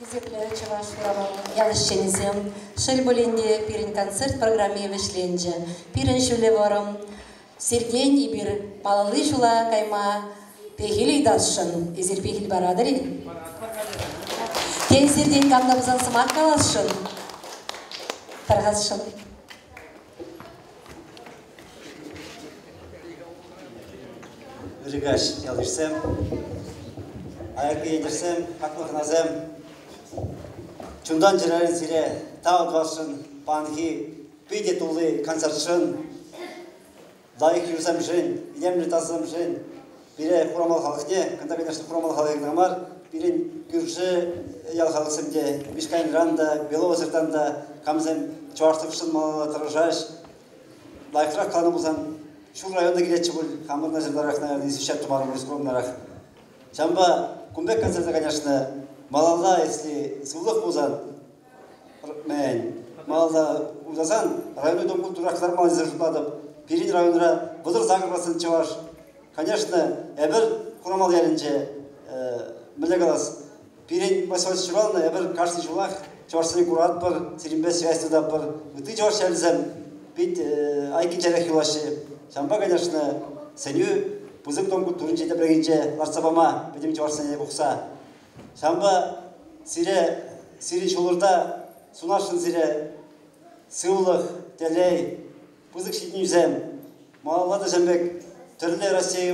Хисеплӗ Чӑваш Хурамал ял ӗҫченӗсем, шел пулин те, пирӗн концерт программи вӗҫленчӗ. Пирӗн ҫулӗ вӑрӑм. Сиртен эпир малалли ҫула кайма пехил ыйтасшӑн. Эсир пехил паратӑр-и? Тен, сиртен кам та пулсан сӑмах каласшӑн? Тархасшӑн. Ырӑ каҫ, ял-йышсем, аякри ентешсем, хаклӑ хӑнасем. Чунтан чӗререн сире тав тӑвасшӑн паянхи питӗ тулли концертшӑн, лайӑх юрсемшӗн, илемлӗ ташӑсемшӗн, пире Хурамал халӑхне, кунта, конечно, Хурамал халӑхӗ кӑна мар, пирӗн кӳршӗ ял халӑхсем те, Вишкайнран та, Белоозертан та камсем чӑвашлӑхшӑн малалла тӑрӑшаҫ, лайӑхрах каланӑ пулсан, ҫур района килетчӗ пуль, хамӑр начартарах, наверное, изучать тумарӑмӑр скромнарах. Ҫавӑнпа кун пек концерта, конечно, малалла, если сывлӑх пулсан, мӗн, малалла утасан, районти дом культура кӑлармалла тесе шутлатӑп. Пирӗн районра 38% чӑваш. Конечно, эпир Хурамал ялӗнче, мӗнле калас, Пирӗн поселок ҫуралнӑ, эпир кашни ҫулах чӑвашсене куратпӑр, сирӗнпе связь тытатпӑр. Ытти чӑваш ялӗсем пит айккинчерех юлаҫҫӗ. Ҫавӑнпа, конечно, сӗнӳ пысӑк дом культуринче тепрехинче лартса пама пӗтӗм чӑвашсене пухса. Ҫавӑнпа сире, сирӗн ҫулӑрта сунасшӑн сире сывлӑх, телей, пысӑк ҫитӗнӳсем. Малалла та ҫавӑн пек тӗрлӗ Раҫҫей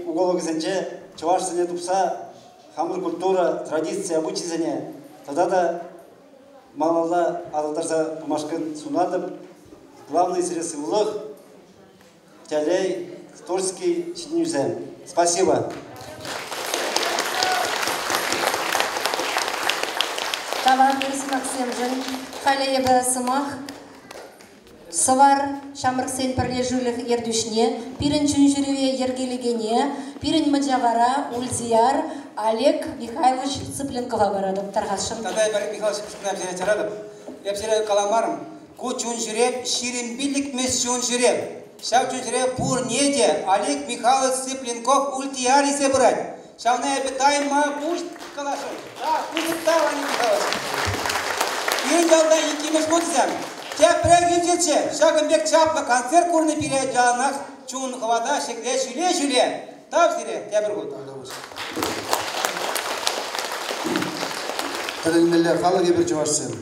уголокӗсенче чӑвашсене тупса хамӑр культура, традици, обычайсене тата та малалла аталантарса пымашкӑн сунатӑп. Главное сире сывлӑх, телей, творческий ҫитӗнӳсем. Спасибо. Тавах ыр сӑмахсемшӗн. Халӗ эпӗ сӑмах Сӑвар ҫамрӑксен пӗрлешӳлӗх ертӳҫине, пирӗн чунҫӳреве йӗркелекене, пирӗн мӑчавара Ульдияр Олег Михайлович Цыпленкова паратӑп тархасшӑн. Тата эпӗ Олег Михайлович кӑна сире чаратӑп. Эп сире каламарӑм. Ку чунҫӳрев 25-мӗш чунҫӳрев. Ҫав чунҫӳрев пурне те Олег Михайлович Цыпленков Ультияр илсе пырать. Ҫавна эпӗ тайма пуҫ каласшӑн. Да, пысӑк тав, Олег Михайлович. Пирӗн ялта иккӗмӗш хутсем. Тепрехинчеччӗ ҫакӑн пек чаплӑ концерт курни пире яланах чун хӑвата ҫӗкле ҫӳле-ҫӳле. Тав сире тепӗр хут. Тӗлӗнмелле халӑх эпир чӑвашсем.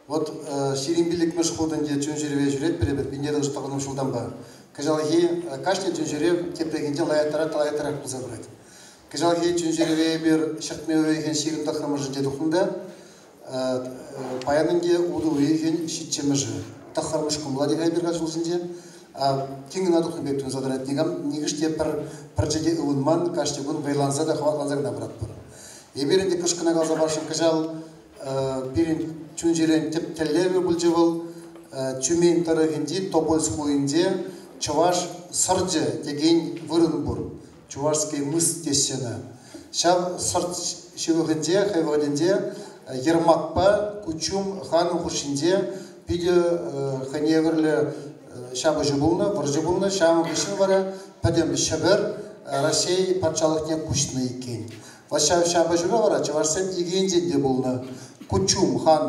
Вот 25-мӗш хут ӗнтӗ чун-чӗрепе ҫӳретпӗр эпир 1990 ҫултанпа. Кӑҫалхи кашни чун-чӗре тепрехинче лайӑхтарах та лайӑхтарах пулса пырать. Кӑҫалхи чун-чӗрепе эпир ҫӗртме уйӑхӗн 29-мӗшӗнче тухнӑ та паян ӗнтӗ утӑ уйӑхӗн ҫиччӗмӗшӗ. Тӑххӑрмӗш кӑмӑла те эпир ҫулсенче. Тин кӑна тухнӑ пек туйӑнса тӑрать. Никам нихӑш те пӗр пӗрчӗ те ывӑнман, кашни кун вӑйланса та хӑватланса кӑна пыратпӑр. Эпир ӗнтӗ кӑшкӑна каласа парасшӑн кӑҫал Пирӗн чун-чӗрен тӗп тӗллевӗ пулчӗ вӑл Тюмень тӑрӑхӗнчи Тобольск хулинче Чӑваш сӑрчӗ текен вырӑн пур. Чувашский мыс теҫҫӗ ӑна. Ҫав сӑрт ҫывӑхӗнче, хӑй вӑхӑтӗнче Ермакпа Кучум ханӑн хушшинче питӗ хӑйне евӗрлӗ ҫапӑҫу пулнӑ, вӑрҫӑ пулнӑ. Ҫавӑн хыҫҫӑн вара пӗтӗм Ҫӗпӗр Раҫҫей патшалӑхне куҫнӑ иккен. Ҫав ҫапӑҫура вара чӑвашсем икӗ енчен те пулнӑ. Кучум хан,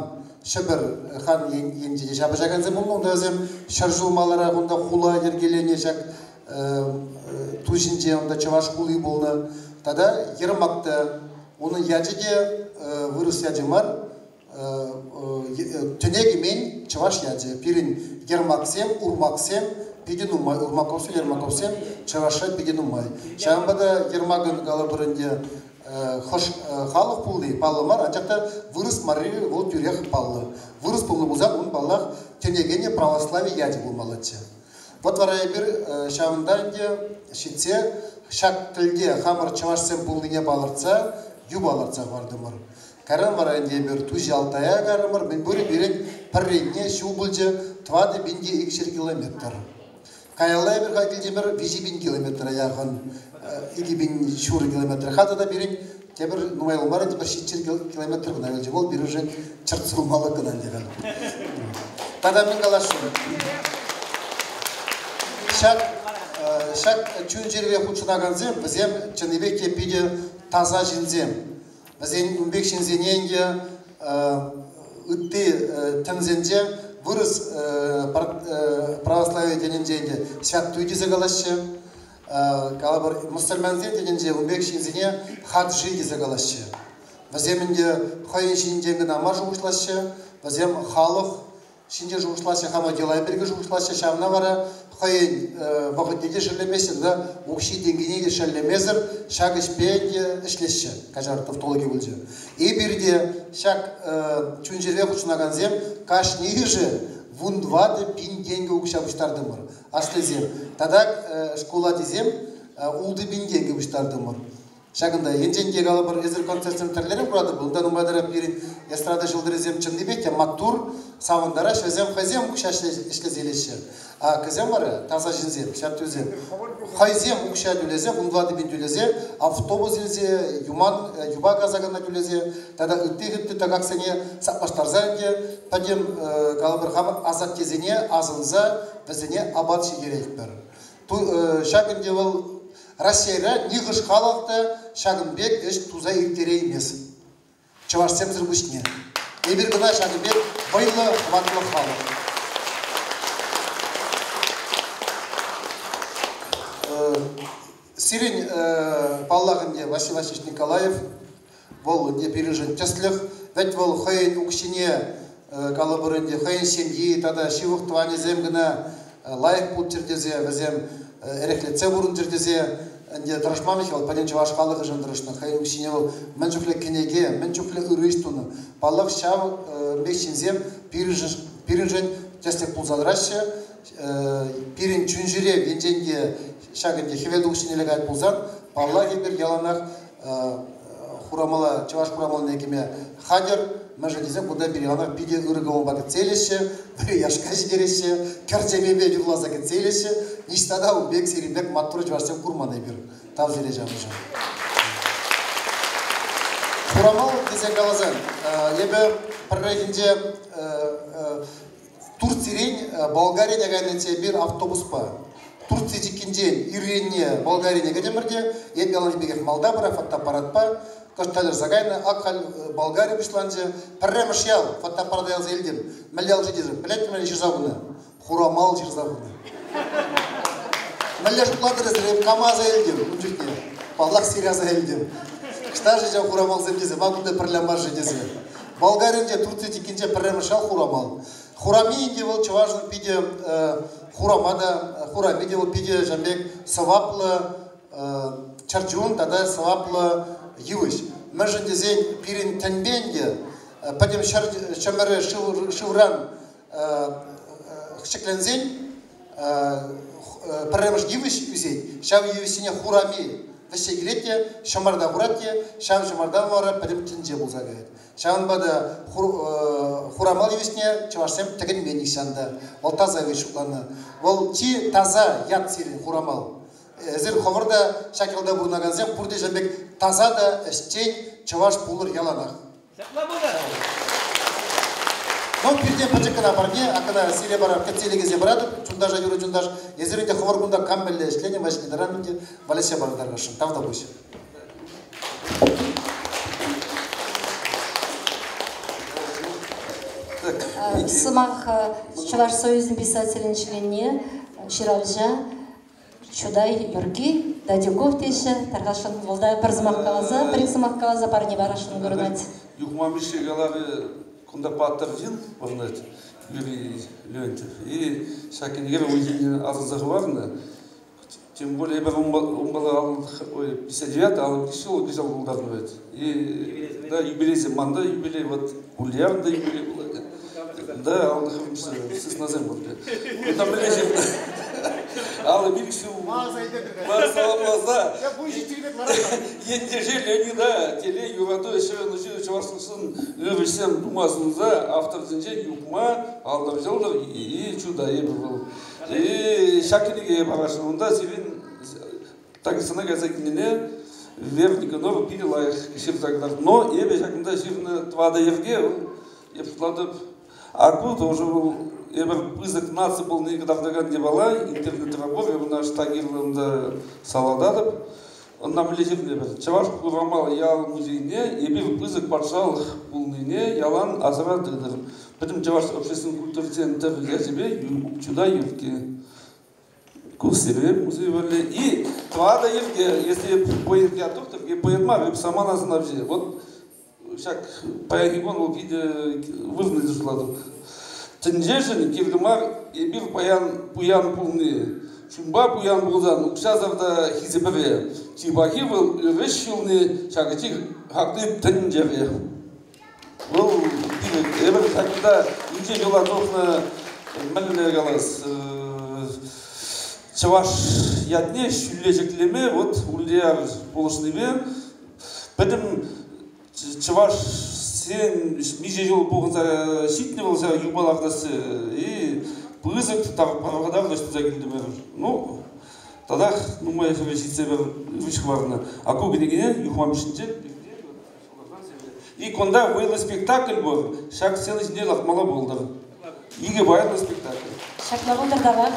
Ҫӗпӗр хан енче те ҫапӑҫакансем пулнӑ. Унта вӗсем 100 ҫул маларах унта хула йӗркеленӗ ҫак ту ҫинче унта чӑваш хули пулнӑ. Тата Ермак та, унӑн ячӗ те вырӑс ячӗ мар, тӗне кӗмен чӑваш ячӗ. Пирӗн ермаксем, урмаксем питӗ нумай. Урмаковсем, ермаковсем чӑвашра питӗ нумай. Ҫавӑнпа та ермакӑн калӑпӑр ӗнтӗ хӑш халӑх пулни паллӑ мар, анчах та вырӑс марри вӑл тӳрех паллӑ. Вырӑс пулнӑ пулсан ун, паллах, тӗне кӗнӗ православи ячӗ пулмаллаччӗ. Вӑт вара эпир ҫавӑнта ӗнтӗ ҫитсе ҫак тӗлте хамӑр чӑвашсем пулнине палӑртса юпа лартса хӑвартӑмӑр. Кайран вара ӗнтӗ эпир Туҫи Алтая кайрӑмӑр, мӗнпурӗ пирӗн пӗрренне ҫул пулчӗ 4200 километр. Каялла эпир халь килтӗмӗр 3000 километра яхӑн, 2500 километр. Ха тата пирӗн тепӗр нумай пулмарӗ, тепӗр 700 километр кӑна юлчӗ. Вӑл пирӗншӗн чӗртсе пымалла кӑна ӗнтӗ халь. Тата мӗн каласшӑн? Ҫак ҫак чун-чӗрепе хутшӑнакансем, вӗсем чӑннипех те питӗ таса ҫынсем. Вӗсен ун пек ҫынсене ӗнтӗ ытти тӗнсенче вырӑс православи тӗнӗнче ӗнтӗ ҫвяттуй тесе калаҫҫӗ. Калӑпӑр, мӑсӑльмансен тӗнӗнче ун пек ҫынсене хаджи тесе калаҫҫӗ. Вӗсем ӗнтӗ хӑйӗн ҫинчен кӑна мар шухӑшлаҫҫӗ, вӗсем халӑх ҫинчен шухӑшлаҫҫӗ, хама йӑла пирки шухӑшлаҫҫӗ, ҫавна вара хӑйӗн вӑхӑтне те шеллемеҫҫӗ тата укҫи-тенкине те шеллемесӗр ҫак ӗҫпе те ӗҫлеҫҫӗ, каҫар тавтологи пулчӗ. Эпир те ҫак чун-чӗре хутшӑнакансем кашнийӗшӗ 14 000 тенкӗ укҫа пуҫтартӑмӑр, аслисем. Тата шкул ачисем 6 000 тенкӗ пуҫтартӑмӑр. Ҫакӑнта енчен те калӑпӑр, эсир концертсем тӗрлӗрен куратӑр, унта нумайтарах пирӗн эстрада ҫӑлтӑрӗсем чӑннипех те маттур, савӑнтараҫҫӗ, вӗсем хӑйсем укҫа ӗҫлесе илеҫҫӗ. А кӗсем вара таса ҫынсем, ҫав хӑйсем укҫа тӳлесе, 14 000 тӳлесе, автобус илсе, юман, юпа касакана тӳлесе тата ытти-ытти тӑкаксене саплаштарса ӗнтӗ пӗтӗм калӑпӑр хамӑр асаттесене асӑнса вӗсене апат ҫитеретпӗр. Ҫак ӗнтӗ вӑл Раҫҫейре нихӑш халӑх та ҫакӑн пек ӗҫ туса ирттереймест. Чӑвашсемсӗр пуҫне. Эпир кӑна ҫакӑн пек вӑйлӑ, хӑватлӑ халӑх. Сирӗн, паллах ӗнтӗ, Василий Васильевич Николаев, вӑл ӗнтӗ пирӗншӗн тӗслӗх. Вӗт вӑл хӑйӗн укҫине, калӑпӑр ӗнтӗ, хӑйӗн ҫемйи тата ҫывӑх тӑванӗсем кӑна лайӑх пулччӑр тесе, вӗсем эрехлетсе пурӑнчӑр тесе ӗнтӗ тӑрӑшман вӑл, пӗтӗм чӑваш халӑхӗшӗн тӑрӑшнӑ. Хӑйӗн укҫине вӑл мӗн чухлӗ кӗнеке, мӗн чухлӗ ырӑ ӗҫ тунӑ. Паллах, ҫав пек ҫынсем пирӗншӗн тӗслӗх пулса тӑраҫҫӗ. Пирӗн чун-чӗре енчен те ҫак ӗнтӗ хӗвелтухӑҫне каять пулсан, паллах, эпир яланах Хурамала, Чӑваш Хурамалне кӗме хатӗр. Мӗншӗн тесен кунта пире яланах питӗ ырӑ кӑмӑлпа кӗтсе илеҫҫӗ, пӗри яшка ҫитереҫҫӗ, кӗрчемепе юрласа кӗтсе илеҫҫӗ. Ниҫта та ун пек сирӗн пек маттур чӑвашсем курман эпир. Тав сире ҫавӑншӑн. Хурамал тесе каласан, эпӗ пӗррехинче Турцирен Болгарине кайнӑччӗ эпир автобуспа. Турци чиккинчен ирренне Болгарине кӗтӗмӗр те, эп яланхи пекех малта пыра фотоаппаратпа кӑшт кайнӑ. Ак халь Болгари пуҫланчӗ. Пӗрремӗш ял фотоаппарата ялса илтӗм. Мӗнле ял ҫитесӗр? Пӗлеттӗм мӗнле ҫырса хунӑ? Хурамал ҫырса хунӑ. Мӗнле шутлатӑр эсир, эп кама аса илтӗм ун чухне? Паллах, сире аса илтӗм. Ӑҫта-ши ҫав хурамалсем тесе, ма кунта пӗрле мар-ши тесе. Болгаринче, Турци чиккинче пӗрремӗш ял Хурамал. Хурами ӗнтӗ вӑл чӑвашӑн питӗ хурама та, хурами те вӑл питӗ ҫав пек сӑваплӑ чӗрчун тата сӑваплӑ йывӑҫ. Мӗншӗн тесен пирӗн тӗнпе ӗнтӗ пӗтӗм ҫӗр чӑмӑрӗ шывран ҫӗкленсен пӗрремӗш йывӑҫ ӳсет. Ҫав йывӑҫсене хурами вӗҫсе килет те, ҫӑмарта хурать те, ҫав ҫӑмартан вара пӗтӗм тӗнче пулса каять. Ҫавӑнпа та хурамал йывӑҫне чӑвашсем тӗкӗнмен нихҫан та. Вӑл таса йывӑҫ шутланнӑ. Вӑл чи таса ят сирӗн Хурамал. Эсир хӑвӑр та ҫак ялта пурӑнакансем пурте ҫавӑн пек таса та ӗҫчен чӑваш пулӑр яланах. Ҫапла пултӑр. Ну, пиртен пӗчӗк кӑна парне, а кӑна сире вара кӗтсе илекенсем паратӑп, чунташа юрӑ чунташ. Эсир ӗнтӗ хӑвӑр кунта кам мӗнле ӗҫленӗ, маҫне таран ӗнтӗ валеҫсе парӑнтарасшӑн. Тавтапуҫ. Сӑмах Чӑваш Союзӗн писателӗн членне, ҫыравҫа Чутай Юрки Дадюков теҫҫӗ. Тархасшӑн вӑл та пӗр сӑмах каласа, пӗр-ик сӑмах каласа парне парасшӑн курӑнать. Юхма Мишши каларӗ, кунта паттӑр ҫын пурӑнать, Юрий Леонтьев. И ҫак кӗнекере ун ҫинчен асӑнса хӑварнӑ. Тем более эпир унпала 59 алӑ ҫул кӑҫал пултарнӑ вӗт. И да, юбилейсем ман та юбилей, вот Ульян та юбилей пулать. Да, алӑ сыснасем пур. Кунта мӗнле ҫырнӑ? 55 ҫул саламласа ентеше Леонида телей, юрату, ҫӗр чӑвашлӑхшӑн ырӑ ӗҫсем тума сунса авторсенчен Юхма, Алтӑр Ҫӑлтӑр и Чутай эпӗ вӑл. И ҫак кӗнеке парасшӑн. Унта сирӗн Дагестана кайса килнине Лев Никоноров питӗ лайӑх ҫырса кӑтартнӑ. Но эпӗ ҫакӑнта ҫырнӑ тӑватӑ йӗрке, эп шутлатӑп, а ку тоже вӑл эпир пысӑк наци пулни кӑтартакан япала, интернетра пур, эп ӑна ӑҫта кирлӗ унта салататӑп. Ӑна мӗнле ҫырнӑ эпир? Чӑваш Хурамал ял музейне эпир пысӑк патшалӑх пулнине ялан асра тытӑр. Пӗтӗм чӑваш обществин культура центрӗ ячӗпе Чутай Юркки. Курсиве музей валли. И тӑватӑ йӗрке, если поэт я тухтӑр, поэт мар, эп сама асӑнавҫи. Вот ҫак паянхи кун вӑл питӗ вырӑнлӑ тесе шутлатӑп. Тӗнчешӗн кирлӗ мар эпир паян пуян пулни. Чунпа пуян пулсан укҫасӑр та хисепре. Чи пахи вӑл ырӑ ӗҫ юлни, ҫакӑ чи хакли тӗнчере. Вӑл эпир ҫакӑнта инҫе ҫула тухнӑ мӗнле калас чӑваш ятне ҫӳлле ҫӗклеме вот Ульяр пулӑшнипе пӗтӗм чӑвашсен миҫе ҫул пухӑнса ҫитнӗ вӑл ҫав юпа лартасси и пысӑк пархатарлӑ ӗҫ туса килтӗмӗр. Ну, татах нумай ҫӗре ҫитсе пӗр ывӑҫ хӑварнӑ. А ку кӗнекене Юхма Мишшинче и кунта вӑйлӑ спектакль пур. Ҫак сцена ҫинче лартмалла пултӑр. Икӗ вӑйлӑ спектакль. Ҫакна пултӑр тавах.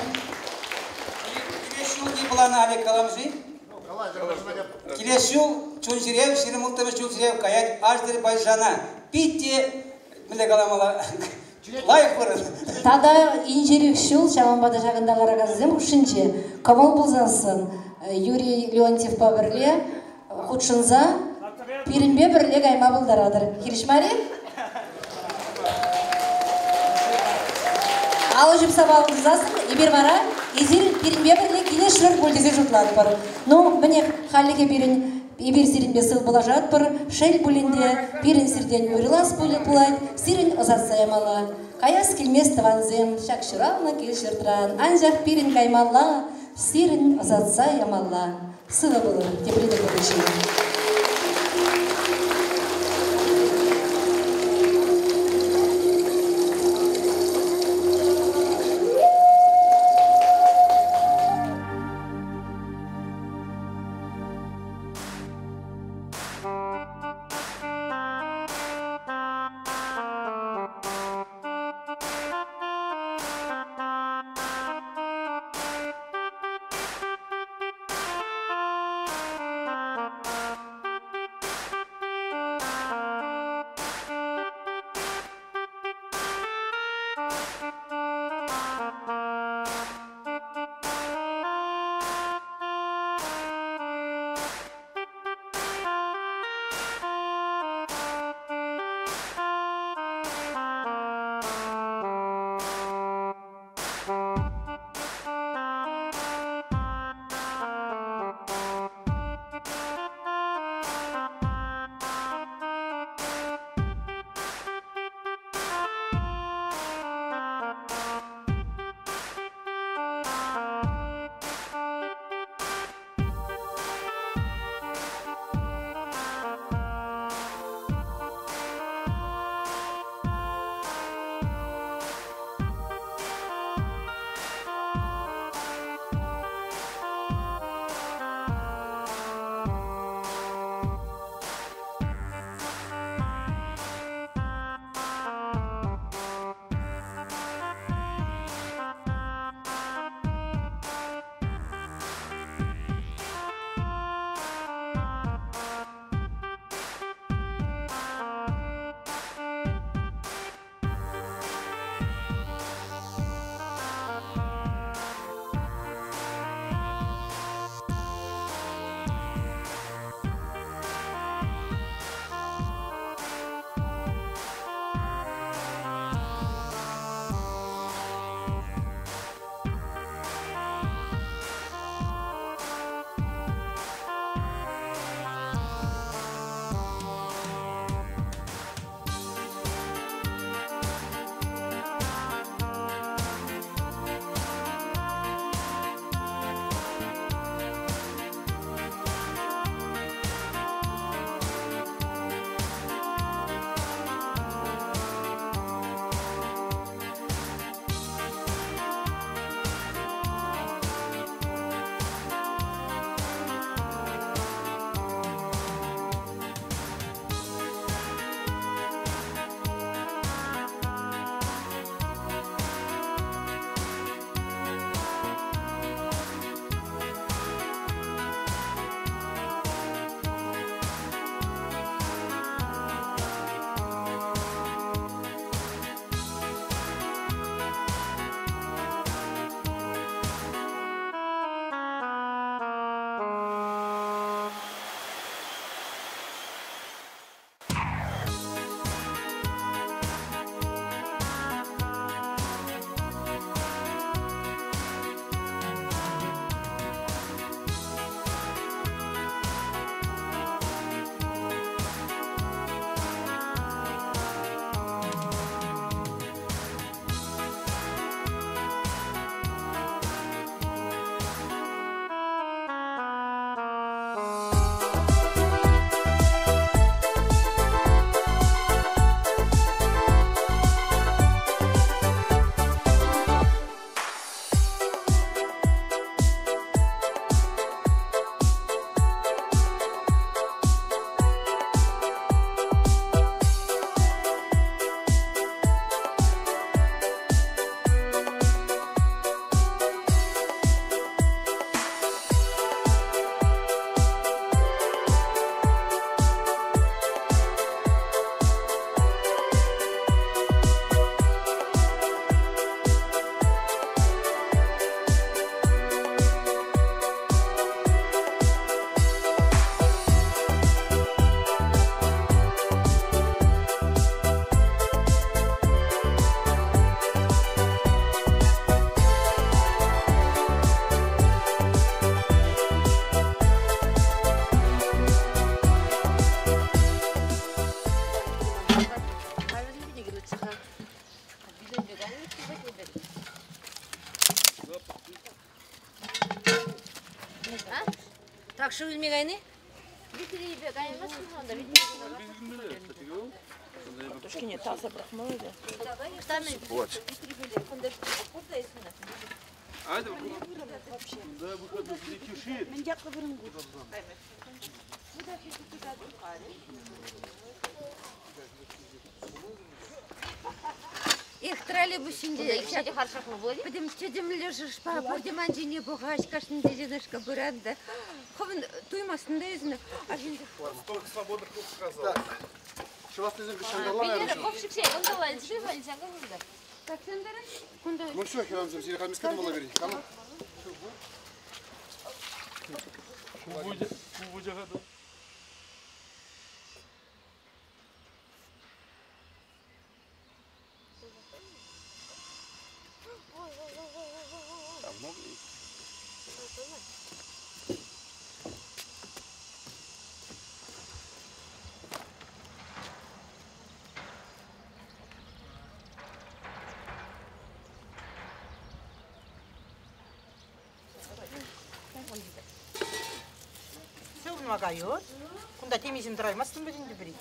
Килес ҫул не плана Олег каламши? Килес ҫул чун-ҫӳрев, 26-мӗш чун-ҫӳрев каять Азербайджана. Питте, мӗнле каламалла, лайӑх вырӑн. Тата инҫерех ҫул, ҫавӑнпа та ҫакӑнта ларакансем хушшинче кӑмӑл пулсассӑн Юрий Леонтьевпа пӗрле хутшӑнса пирӗнпе пӗрле кайма пултаратӑр. Хирӗҫ мар-и? Алӑ ҫупса палӑртсассӑн эпир вара эсир пирӗнпе пӗрле килӗшрӗр пуль тесе шутлатпӑр. Ну, мӗнех, хальлӗхе пирӗн эпир сирӗнпе сывпуллашатпӑр. Шел пулин те, пирӗн сиртен уйрӑлас пулать, сирӗн ӑсатса ямалла. Каяс килмест тӑвансем ҫак ҫуралнӑ кил-ҫуртран, анчах пирӗн каймалла, сирӗн ӑсатса ямалла. Сывӑ пулӑр, тепре те куриччен. Шыв илме кайни? Витрипе каймастӑн онда. Тушкине таса пӑрахмалла та. Вот. Мӗн ятлӑ вырӑн ку? Эх, троллейбус ҫинче пӗтӗм тӗтӗмлӗ шӑшпа пурте ман ҫине пӑхаҫ, кашни тетенешка пыран та. Хӑвӑн туймастӑн та эсӗ. Столько свободных рук сказал. Ну все, хирамсем, сире хамискене мала берет. Кама? Сывлӑма кайӑр. Кунта темиҫен тӑраймастӑн пӗтӗн тӗпри.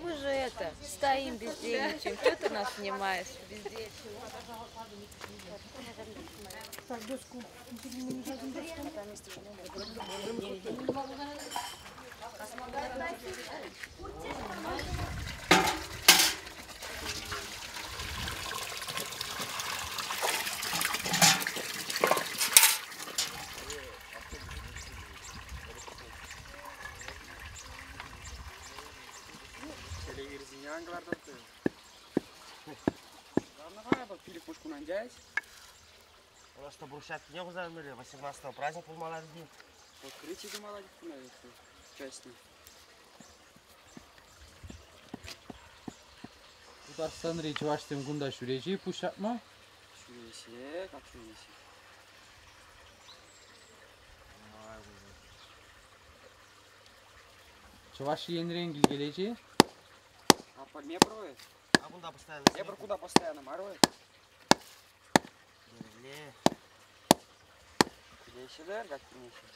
Мы же это, стоим, бездельничаем. Что ты нас снимаешь? Бездельничаем. Так, доску. У нас что, брусчатки не узнали, 18-го праздник был молодец. Открытие до молодец, наверное, частный. Тутарстанри чӑвашсем кунта ҫӳреҫҫӗ-и пуҫҫапма? Ҫӳреҫҫӗ, как ҫӳреҫҫӗ. Чӑваш Енрен килкелеҫҫӗ-и? А по мне проводят? А кунта постоянно? Я про куда постоянно марует? Ле. Килеҫҫӗ, как килеҫҫӗ.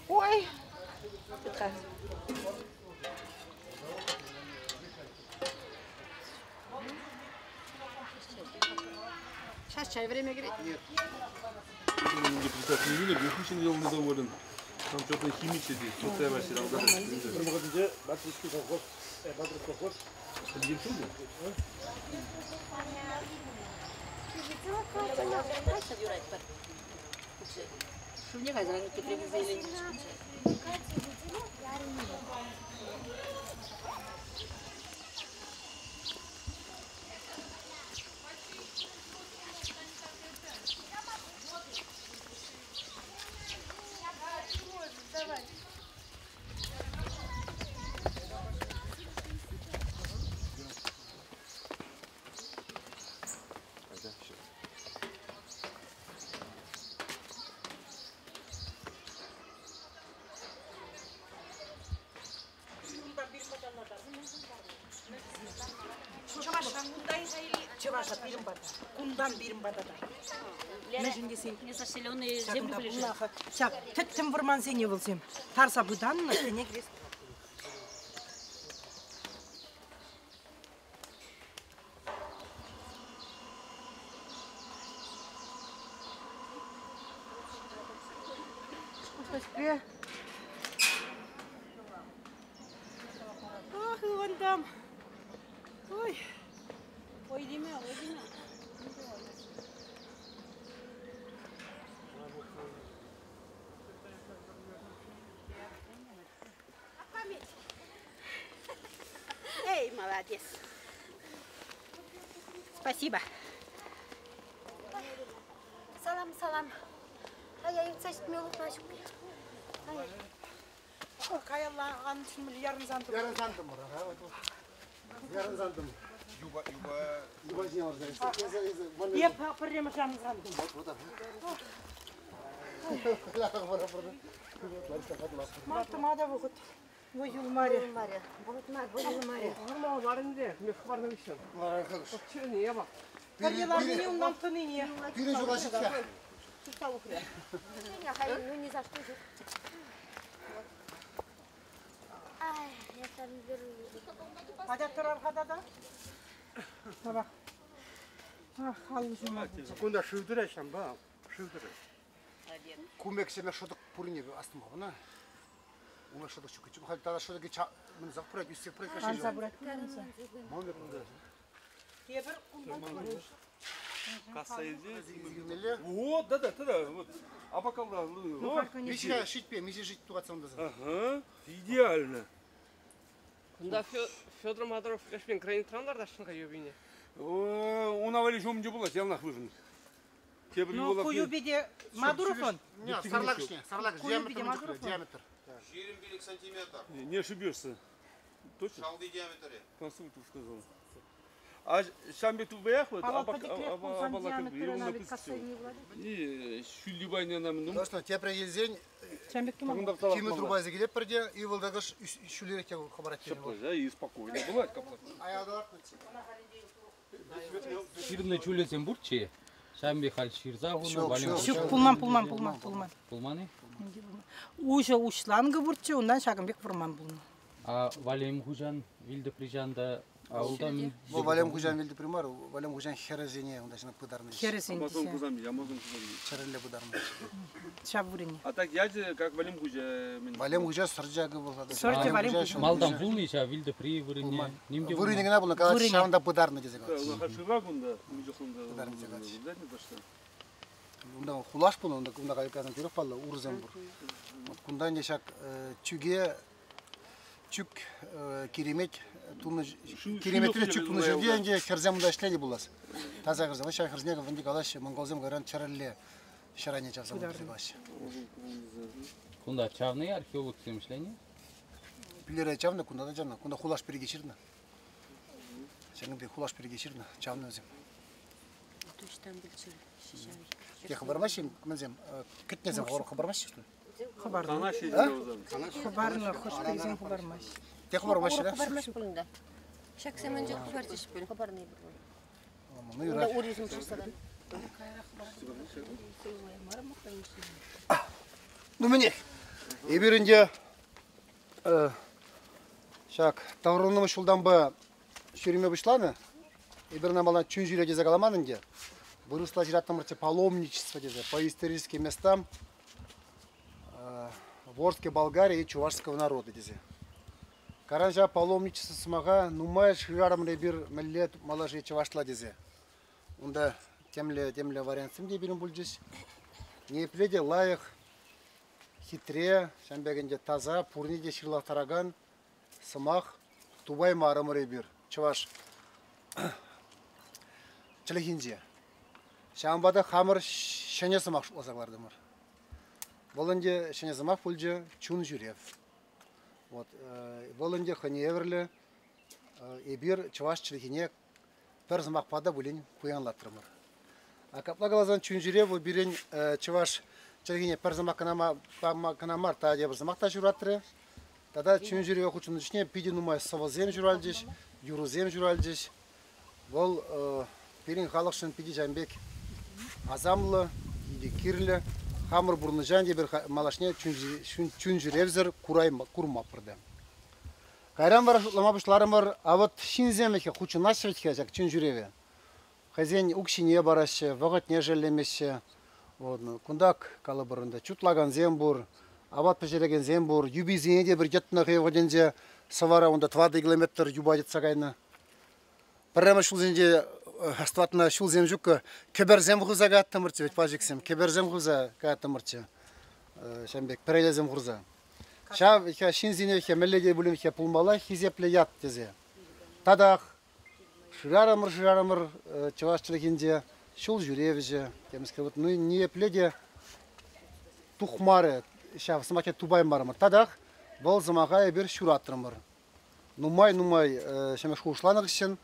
Ой! Сейчас чай время греть. Нет. Депутат не видели, Бехучин ел недоволен. Там что-то химичили, что-то я сериал. Чӑваша пирӗн пата, кунтан пирӗн пата та. Мӗншӗн тесен Незаселенные земли были. Ҫак тӗттӗм вӑрмансене вӑлсем тарса пытаннӑ, тӗне кӗрес. Ах, вон там. Ой. Ой, Дима, ой, Дима. Молодец. Спасибо. Салам, салам. А я юнца ҫитме улӑхма ҫук. Каялла ан ҫимӗл ярӑнсан Ярӑнсантӑмӑр. Ярӑнсантӑм. Юпа, юпа. Юпа ҫине ларса. Эп пӗрремӗш ярӑнсантӑм. Мар тӑма та вӑхӑт. Вӑй юлмарӗ. Вӑхӑт мар, вӑй юлмарӗ. Пӗрре ларнине унтан тӑнине. Пирӗн ҫула ҫитсе. Ну ни за что ҫук. Ай, я там беру. Атя тӑрар-ха тата. Тавах. Ах, аллӑ ҫума. Кунта шыв тӑрать ҫампа, шыв тӑрать. Кумексеме шӑтӑк пуррине астӑма ӑна. Уна шӑтӑк ҫук. Халь тата шӑтӑкӗ мӗн зак пырать, ӳссе пырать. Анса пырать. Номер унта. Тепӗр кунтан Касса илсе. Вот, да, да, да, вот. А пока Ну, Миҫе шитпе, миҫе шит тухатса унта. Ага, идеально. Кунта Федор Мадуров лешмен гранитран лартасшӑн-ха юпине. Уна валли ҫумӗнче пулать, яланах вырӑн. Тепӗр Ну, ку юпи те Мадуров он. Не, сарлакшне, сарлакш, Ку юпи те диаметр Мадуров он. диаметр. 25 сантиметр. Не ошибешься. Точно? Шалти диаметрӗ. Конструктор сказал. А шамбек тубаях вот, Ала пӗтӗклех пулсан диаметрӗ ӑна ведь касса илни пулать. И шүллибайне нам ну. Точно, тепре илсен Чамбек тума. Кимӗ трубайса килеп пӗрте, ывӑлтакӑш ҫӳлерех те хӑпарать тенӗ вӑл. Да, и спокойно бывает капла. Ҫырнӑ чулӗсем пурччӗ. Ҫавӑн халь ҫырса хунӑ. Ҫук, ҫук. Ҫук, пулман, пулман, пулман, пулман. Пулман-и? Уҫӑ уҫланкӑ пурччӗ, унтан ҫакӑн пек вӑрман пулнӑ. А Валем хуҫан вилтӑпри ҫанта аулта мӗн? Вӑл Валем хуҫан вилтӑпри мар, Валем хуҫан хӗрӗсене унта ҫына пытарнӑ. Хӗрӗсен Амазон тесе. кузами, Амазон кузами. Чӗрӗлле пытарнӑ. Ҫав вырӑнне. А так ячӗ как Валем хуҫа. Валем хуҫа сӑрчакӗ вӑл. Сӑрчӗ Валем хуҫа. Малтан пулнӑ ҫав вилтӑпри вырӑнне. Ним те Вырӑнӗ кӑна пулнӑ, калать, Вырӑнӗ. ҫавӑнта пытарнӑ тесе Да, калать. у нас шыва кунта, мучахунда. Пытарнӑ тесе калать. Унта хулаш пулнӑ, унта кунта кайкасан тӳрех паллӑ урсем пур. Вот кунта ӗнтӗ ҫак чӳке чӳк киремет тунӑ киреметре чӳк тунӑ ҫӗрте ӗнтӗ хӗрсем унта ӗҫленӗ пулас. Таса хӗрсем, ҫав хӗрсене вӗнтӗ калаҫҫӗ, монголсем кайран чӗрӗлле ҫӗр айне чавса хунӑ тесе калаҫҫӗ. Кунта чавнӑ археологсем ӗҫленӗ? Пӳлере чавнӑ, кунта та чавнӑ. Кунта хулаш пирки ҫырнӑ. Ҫакӑн пек хулаш пирки ҫырнӑ, чавнӑ вӗсем. Те хӑпармаҫҫӗ мӗнсем? Кӗтнесем хӑпармаҫҫӗ, что ли? Хӑпарнӑ. Хӑпарнӑ, хӑш-пӗрисем хӑпармаҫҫӗ. Те хӑпармаҫҫӗ, да? Хӑпармасть пуль унта. Ҫаксем ӗнтӗ хӑпарчӗҫ пуль. Хӑпарни пур. Ну, юрать. Унта урисем чышса кайнӑ. Ну, мӗнех, эпир ӗнтӗ ҫак таврӑннӑ ҫултанпа ҫӳреме пуҫланӑ. Эпир ӑна малтан чун ҫӳре тесе каламан ӗнтӗ. Вырӑсла ҫыраттӑмӑрччӗ паломничество тесе, по историческим местам Волжской Болгарии и чувашского народа тесе. Каран ҫав паломничество сӑмаха нумай шырарӑмӑр эпир мӗнле малашне чӑвашла тесе. Унта темле-темле вариантсем те пирӗн пулчӗҫ. Ниепле те лайӑх, хитре, ҫавӑн пек ӗнтӗ таса, пурне те ҫырлахтаракан сӑмах тупаймарӑмӑр эпир чӑваш чӗлхинче. Ҫавӑнпа та хамӑр ҫӗнӗ сӑмах шутласа кӑлартӑмӑр. Вӑл ӗнтӗ ҫӗнӗ сӑмах пулчӗ чун ҫӳрев. Вот, вӑл ӗнтӗ хӑйне евӗрлӗ эпир чӑваш чӗлхине пӗр сӑмахпа та пулин пуянлатрӑмӑр. А капла каласан чун ҫӳрев вӑл пирӗн чӑваш чӗлхине пӗр сӑмах кӑна мар, та тепӗр сӑмах та ҫуратрӗ. Тата чун ҫӳреве хутшӑннӑ чухне питӗ нумай сӑвӑсем ҫуралчӗҫ, юрӑсем ҫуралчӗҫ. Вӑл пирӗн халӑхшӑн питӗ ҫавӑн пек асамлӑ, питӗ кирлӗ. Хамӑр пурнӑҫа тепӗр малашне чун ҫӳревсӗр курмаппӑр та. Кайран вара шутлама пуҫларӑмӑр, а вот ҫынсем вӗт-ха хутшӑнаҫҫӗ вӗт-ха ҫак чун ҫӳреве. Хӑйсен укҫине параҫҫӗ, вӑхӑтне шеллемеҫҫӗ. Вот, кунтах, калӑпӑр, унта чутлакансем пур, апат пӗҫерекенсем пур, юписене те пӗр йӑтнӑ хӑй вӑхӑтӗнче сӑвара унта 4 километр юпа йӑтса кайнӑ. Пӗрремӗш ҫулсенче астӑватна ҫулсем ҫуккӑ, кӗперсем хывса каяттӑмӑрччӗ вӗт пачӑксем, кӗперсем хывса каяттӑмӑрччӗ. Ҫавӑн пек пӗрелесем хурса. Ҫав ҫынсене мӗнле те пулин пулмалла хисеплӗ ят тесе. Татах шырарӑмӑр-шырарӑмӑр чӑваш чӗлхинче ҫул ҫӳревҫӗ темскер. Вот, ну, ниепле те тухмарӗ ҫав сӑмахне тупаймарӑмӑр. Татах вӑл сӑмаха эпир ҫуратрӑмӑр. Нумай-нумай ҫӗнӗ шухӑшланӑ хыҫҫӑн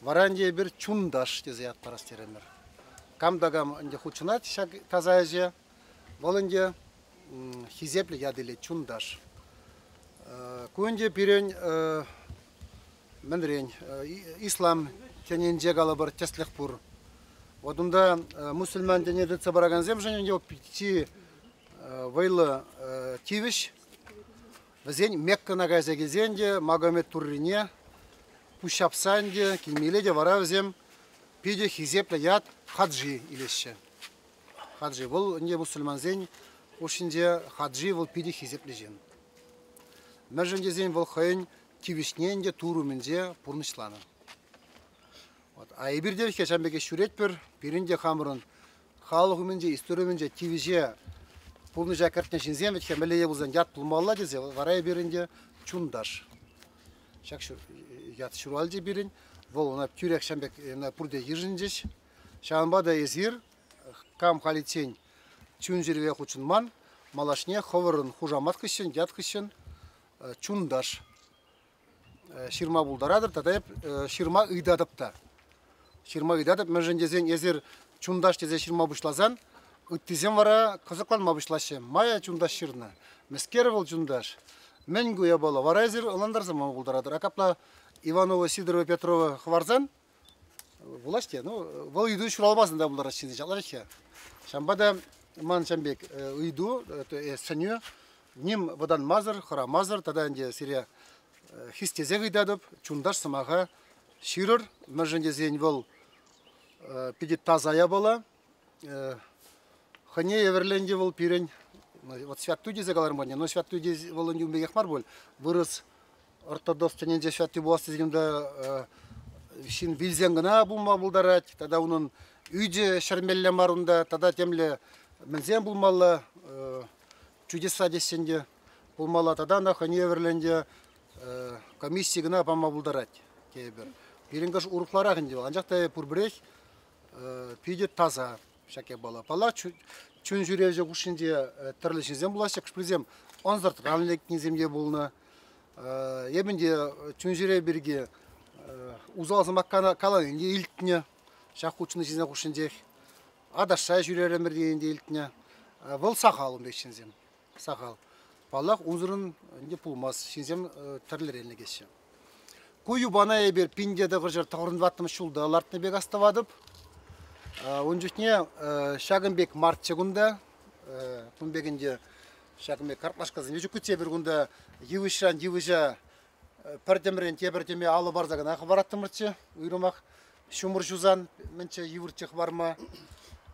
вара ӗнтӗ эпир чунташ тесе ят парас терӗмӗр. Кам та кам ӗнтӗ хутшӑнать ҫак таса ӗҫе, вӑл ӗнтӗ хисеплӗ ят илет чунташ. Ку ӗнтӗ пирӗн мӗнрен ислам тӗнӗнче калӑпӑр тӗслӗх пур. Вот унта мусульман тӗне тытса пыракансемшӗн ӗнтӗ чи вӑйлӑ тивӗҫ. Вӗсен Меккӑна кайса килсен те Магомед туррине пуҫҫапса ӗнтӗ килмелле те вара вӗсем питӗ хисеплӗ ят хаджи илеҫҫӗ. Хаджи вӑл ӗнтӗ мусульмансен хушшинче хаджи вӑл питӗ хисеплӗ ҫын. Мӗншӗн тесен вӑл хӑйӗн тивӗҫне ӗнтӗ Тур умӗнче пурнӑҫланӑ. Вот. А эпир те ҫавӑн пекех ҫӳретпӗр, пирӗн те хамӑрӑн халӑх умӗнче, истори умӗнче тивӗҫе пурнӑҫа кӗртнӗ ҫынсем вӗт-ха мӗнле те пулсан ят пулмалла тесе вара эпир ӗнтӗ чунташ. Ҫак ят ҫуралчӗ пирӗн. Вӑл ӑна тӳрех ҫавӑн пек пурте йышӑнчӗҫ. Ҫавӑнпа та эсир кам халиччен чун-чӗрепе хутшӑнман, малашне хӑвӑрӑн хушамат хыҫҫӑн, ят хыҫҫӑн чунташ ҫырма пултаратӑр тата эп ҫырма ыйтатӑп та. Ҫырма ыйтатӑп, мӗншӗн тесен эсир чунташ тесе ҫырма пуҫласан ыттисем вара кӑсӑкланма пуҫлаҫҫӗ. Мая чунташ ҫырнӑ. Мӗскер вӑл чунташ? Мӗн ку япала? Вара эсир ӑнлантарса пама пултаратӑр. А капла Иванова, Сидорова, Петрова хӑварсан вулаҫ те, ну, вӑл ыйту ҫуралмасан та пултарать ҫынсен ҫапларах-ха. Ҫавӑнпа та ман ҫавӑн пек ыйту, сӗнӳ ним вӑтанмасӑр, хӑрамасӑр тата ӗнтӗ сире хистесех ыйтатӑп, чунташ сӑмаха ҫырӑр, мӗншӗн тесен вӑл питӗ таса япала. Хӑйне евӗрленчӗ вӑл пирӗн, вот святуй тесе каларӑм ӗнтӗ, но святуй вӑл ӗнтӗ ун пекех мар пуль, вырӑс ортодокс тӗнӗнче святуй пулас тесен унта ҫын вилсен кӑна пулма пултарать, тата унӑн ӳчӗ ҫӗрмелле мар унта, тата темле мӗнсем пулмалла, чудеса тессен те пулмалла тата ӑна хӑйне евӗрлӗ ӗнтӗ комисси кӑна пама пултарать тейӗпӗр. Пирӗн кӑш урӑхларах ӗнтӗ вӑл, анчах та пурпӗрех питӗ таса ҫак япала. Паллах, чун ҫӳревҫӗ хушшинче тӗрлӗ ҫынсем пулаҫҫӗ, кӑшпӗрсем ӑнсӑртран лекнисем те пулнӑ. Эпӗ те чун ҫӳрев пирки усал сӑмах каланине илтнӗ ҫак хутшӑннӑ ҫынсен хушшинчех. Аташса ҫӳрерӗмӗр тенӗ те илтнӗ. Вӑл сахал ун пек ҫынсем. Сахал. Паллах, унсӑрӑн ӗнтӗ пулмасть. Ҫынсем тӗрлӗрен лекеҫҫӗ. Ку юпана эпир 1994 ҫулта лартнӑ пек астӑватӑп. Ун чухне ҫакӑн пек марччӗ кунта. Кун пек ӗнтӗ ҫакӑн пек картлашкасем ҫуккӑччӗ эпир кунта йывӑҫран йывӑҫа пӗр тӗмрен тепӗр тӗме алӑ парса кӑна хӑвараттӑмӑрччӗ. Уйрӑмах ҫумӑр ҫусан мӗнччӗ йывӑрччӗ хӑварма.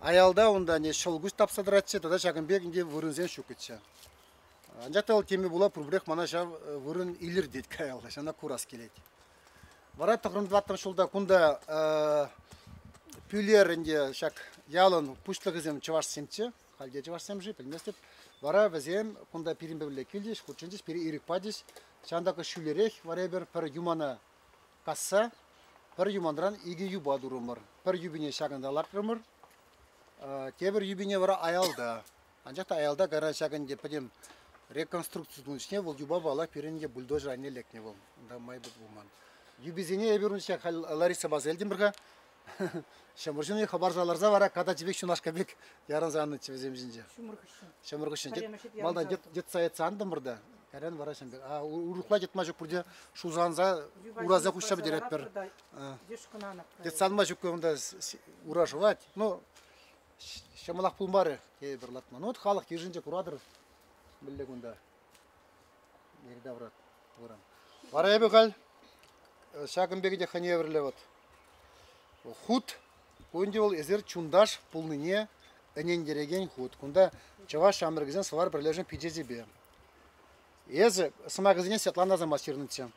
Аялта унта не ҫӑлкуҫ тапса тӑратчӗ тата ҫакӑн пек ӗнтӗ вырӑнсем ҫуккӑччӗ. Анчах та вӑл теме пула пурпӗрех мана ҫав вырӑн илӗртет каялла, ҫавна курас килет. Вара тӑхӑрӑн ҫулта кунта Пӳлер ӗнтӗ ҫак ялӑн пуҫлӑхӗсем чӑвашсемччӗ. Халь те чӑвашсем-ши, пӗлместӗп. Вара вӗсем кунта пирӗнпе пӗрле килчӗҫ, хутшӑнчӗҫ, пире ирӗк пачӗҫ. Ҫавӑнта ҫӳлерех вара эпир пӗр юмана касса пӗр юманран икӗ юпа турӑмӑр. Пӗр юпине ҫакӑнта лартрӑмӑр, тепӗр юпине вара аялта. Анчах та аялта кайран ҫак ӗнтӗ пӗтӗм реконструкци тунӑ чухне вӑл юпа паллах пирӗн те бульдозер айне лекнӗ вӑл. Унта май пулман. Юписене эпир ун ҫак халь Лариса илтӗмӗр-ха. Ҫӑмӑр ҫуни хӑпарса ларса вара катачи пек ҫунашка пек ярӑнса аннӑччӗ вӗсем ҫинче. Ҫумӑр хыҫҫӑн. Ҫумӑр хыҫҫӑн. Малтан йӑтса йӑтса антӑмӑр та, кайран вара ҫын пек. А урӑхла йӑтма ҫук пурте шусанса ураса хуҫса пӗтеретпӗр. Йӑтса анма ҫук унта ура шӑвать. Ну, ҫӑмӑлах пулмарӗ тейӗпӗр лартма. Ну, вот халӑх йышӗнче куратӑр мӗнле кунта. Йӗри-тавра вырӑн. Вара эпӗ халь ҫакӑн пек те хӑйне евӗрлӗ вот хут ку ӗнтӗ вӑл эсир чунташ пулнине ӗнентерекен хут. Кунта чӑваш ҫамрӑкӗсен сӑвар пӗрлешӗвӗн пичечӗпе. Эсӗ сӑмахӗсене Светлана Асамат ҫырнӑччӗ.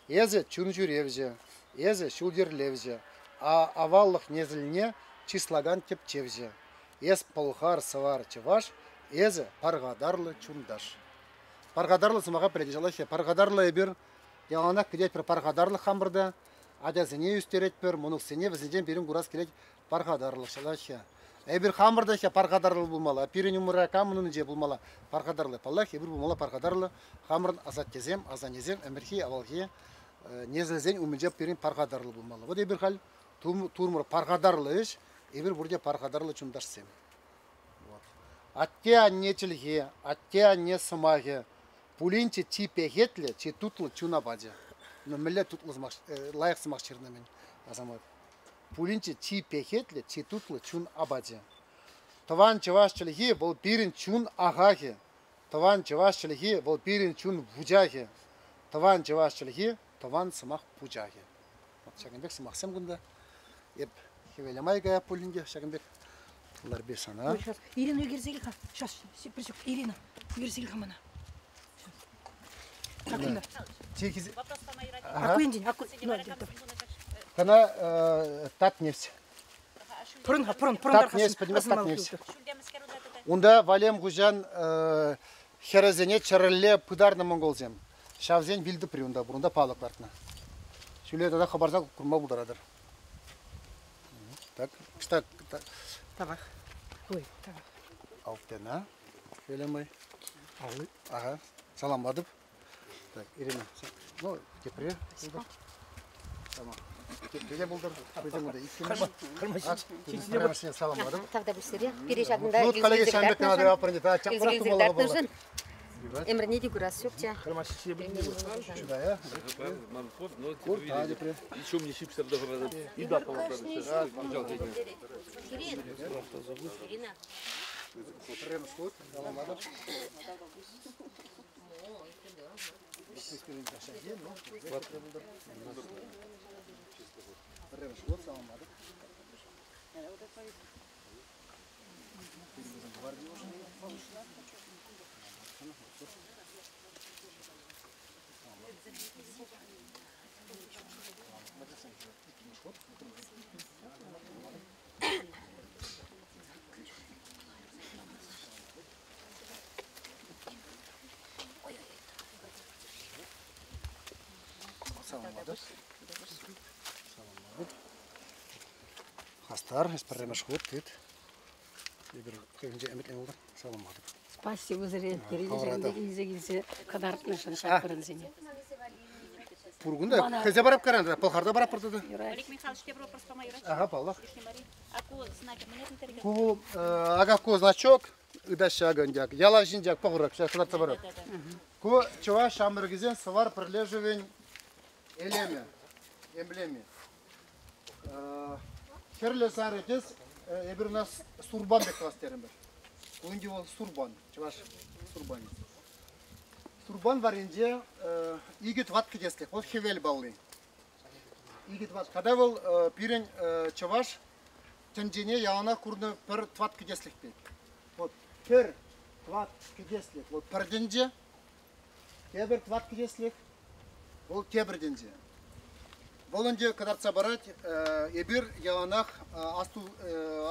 Эсӗ чун ҫӳревҫӗ, эсӗ ҫул-йӗрлевҫӗ, а аваллӑх несӗлне чыслакан тӗпчевҫӗ. Эс пӑлхар, сӑвар, чӑваш, эсӗ пархатарлӑ чунташ. Пархатарлӑ сӑмаха пӗлетӗн ҫалаҫҫӗ. Пархатарлӑ эпир яланах кӗтетпӗр пархатарлӑх хамӑрта. Ачасене ӳстеретпӗр, мӑнуксене вӗсенчен пирӗн курас килет пархатарлӑ ҫӑлаҫҫӗ. Эпир хамӑр та ҫав пархатарлӑ пулмалла. Пирӗн умра камӑн умӗнче пулмалла пархатарлӑ. Паллах, эпир пулмалла пархатарлӑ. Хамӑрӑн асаттесем, асаннесем ӗмӗрхи авалхи несӗлсен умӗнче пирӗн пархатарлӑ пулмалла. Вот эпир халь турмӑр пархатарлӑ ӗҫ, эпир пурте пархатарлӑ чунташсем. Вот. Атте-анне чӗлхи, атте-анне сӑмахӗ пулинччӗ чи пехетлӗ, чи тутлӑ чун апачӗ. Ну, мӗнле тутлӑ сӑмах, лайӑх сӑмах ҫырнӑ-мӗн, Асамат. Пулинччӗ чи пехетлӗ, чи тутлӑ чун апачӗ. Тӑван чӑваш чӗлхи вӑл пирӗн чун ахахӗ. Тӑван чӑваш чӗлхи вӑл пирӗн чун вучахӗ. Тӑван чӑваш чӗлхи тӑван сӑмах пучахӗ. Вот ҫакӑн пек сӑмахсем кунта. Эп хӗвеле май каяп пулин те ҫакӑн пек ларби сана. Сейчас, Ирина ӳкерсе кил-ха. Сейчас, Ирина, ӳкерсе кил-ха мана. Кана Татнефть. Пурӑн-ха, пурӑн, пурӑн. Татнефть, пӗтӗмпех Татнефть. Унта Валем хуҫан хӗрӗсене чӗрӗлле пытарнӑ монголсем. Ҫавсен вилтӑпри унта пур, унта палӑк лартнӑ. Ҫӳле тата хӑпарса курма пултаратӑр. Так, так, так. Тавах. Ой, тавах. Алтена. Елемай. Ага, саламладып. Так, Ирина, ну, тепре булдыр. Tamam. Тепре булдыр. Көзің онда иккіміз. Саламладым. Тавда бүсіре. Пире жадында Ну, коллеги, шамбет надо апрынде. Та, чапрак тумала болды. Эмірне де курас жоқ Сюда, я. Еще мне чипсы И да, Ирина. Саламладык. Саламладык. Хастар, пӗрремӗш хут тыт. Эпир хӑйӗнче ӗмӗтленӗ пултӑр. Саламладык. Спасибо сире, пире илсе килсе кӑтартнӑшӑн ҫак вырӑнсене. Пур кунта хӑйсе барап каран, пӑлхарта барап пыртӑ. Олег Михайлович, тепӗр вопрос пама юрать? Ага, паллах. Аку знаки мӗне пӗлтерет? Ку ага ку значок ыдаҫҫӗ акӑ ӗнтӗ. Ялав ҫинче пӑхӑрак, ҫак кӑтартса парать. Ку чӑваш ҫамрӑкӗсен сӑвар пӗрлешӗвӗн элемӗ, эмблеми. Хӗрлӗ сарӑ тӗс эпир у нас сурбан пек тӑвас терӗмӗр. Ку ӗнтӗ вӑл сурбан, чӑваш сурбанӗ. Сурбан варринче икӗ тӑват кӗтеслӗх, вӑл хӗвел палли. Икӗ тӑват. Тата вӑл пирӗн чӑваш тӗнчене яланах курнӑ пӗр тӑват кӗтеслӗх пек. Вот пӗр тӑват кӗтеслӗх, вӑл пӗр тӗнче, тепӗр тӑват кӗтеслӗх, вӑл тепӗр тӗнче. Вӑл ӗнтӗ кӑтартса парать, эпир яланах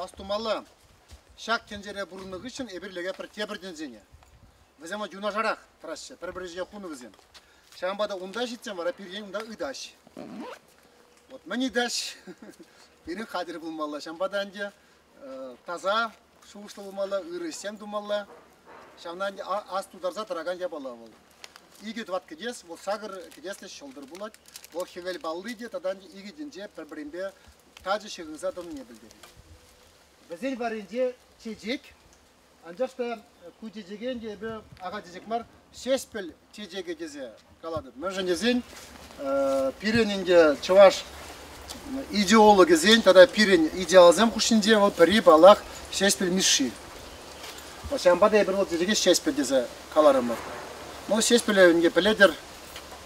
астумалла ҫак тӗнчере пурӑннӑ хыҫҫӑн эпир лекетпӗр тепӗр тӗнчене. Вӗсем юнашарах тӑраҫҫӗ, пӗр-пӗр ӗҫе хунӑ вӗсем. Ҫавӑнпа та унта ҫитсен вара пиртен унта ыйтаҫ. Вот мӗн ыйтаҫ? Пирӗн хатӗр пулмалла. Ҫавӑнпа та ӗнтӗ таса шухӑшлӑ пулмалла, ырӑ ӗҫсем тумалла. Ҫавна ӗнтӗ ас тутарса тӑракан япала вӑл. Икӗ тӑват кӗтес, вӑл сакӑр кӗтеслӗ ҫӑлтӑр пулать. Вӑл хӗвел палли те тата ӗнтӗ икӗ тӗнче пӗр-пӗринпе тачӑ ҫыхӑнса тӑнине пӗлтерет. Вӗсен варринче чечек, анчах та ку чечеке ӗнтӗ эпӗ ака чечек мар, ҫеҫпӗл чечекӗ тесе калатӑп. Мӗншӗн тесен пирӗн ӗнтӗ чӑваш идеологӗсен тата пирӗн идеалсем хушшинче вӑл пӗри, паллах, Ҫеҫпӗл Мишши. Ҫавӑнпа та эпир вӑл чечеке Ҫеҫпӗл тесе каларӑмӑр. Ну, Ҫеҫпӗле ӗнтӗ пӗлетӗр,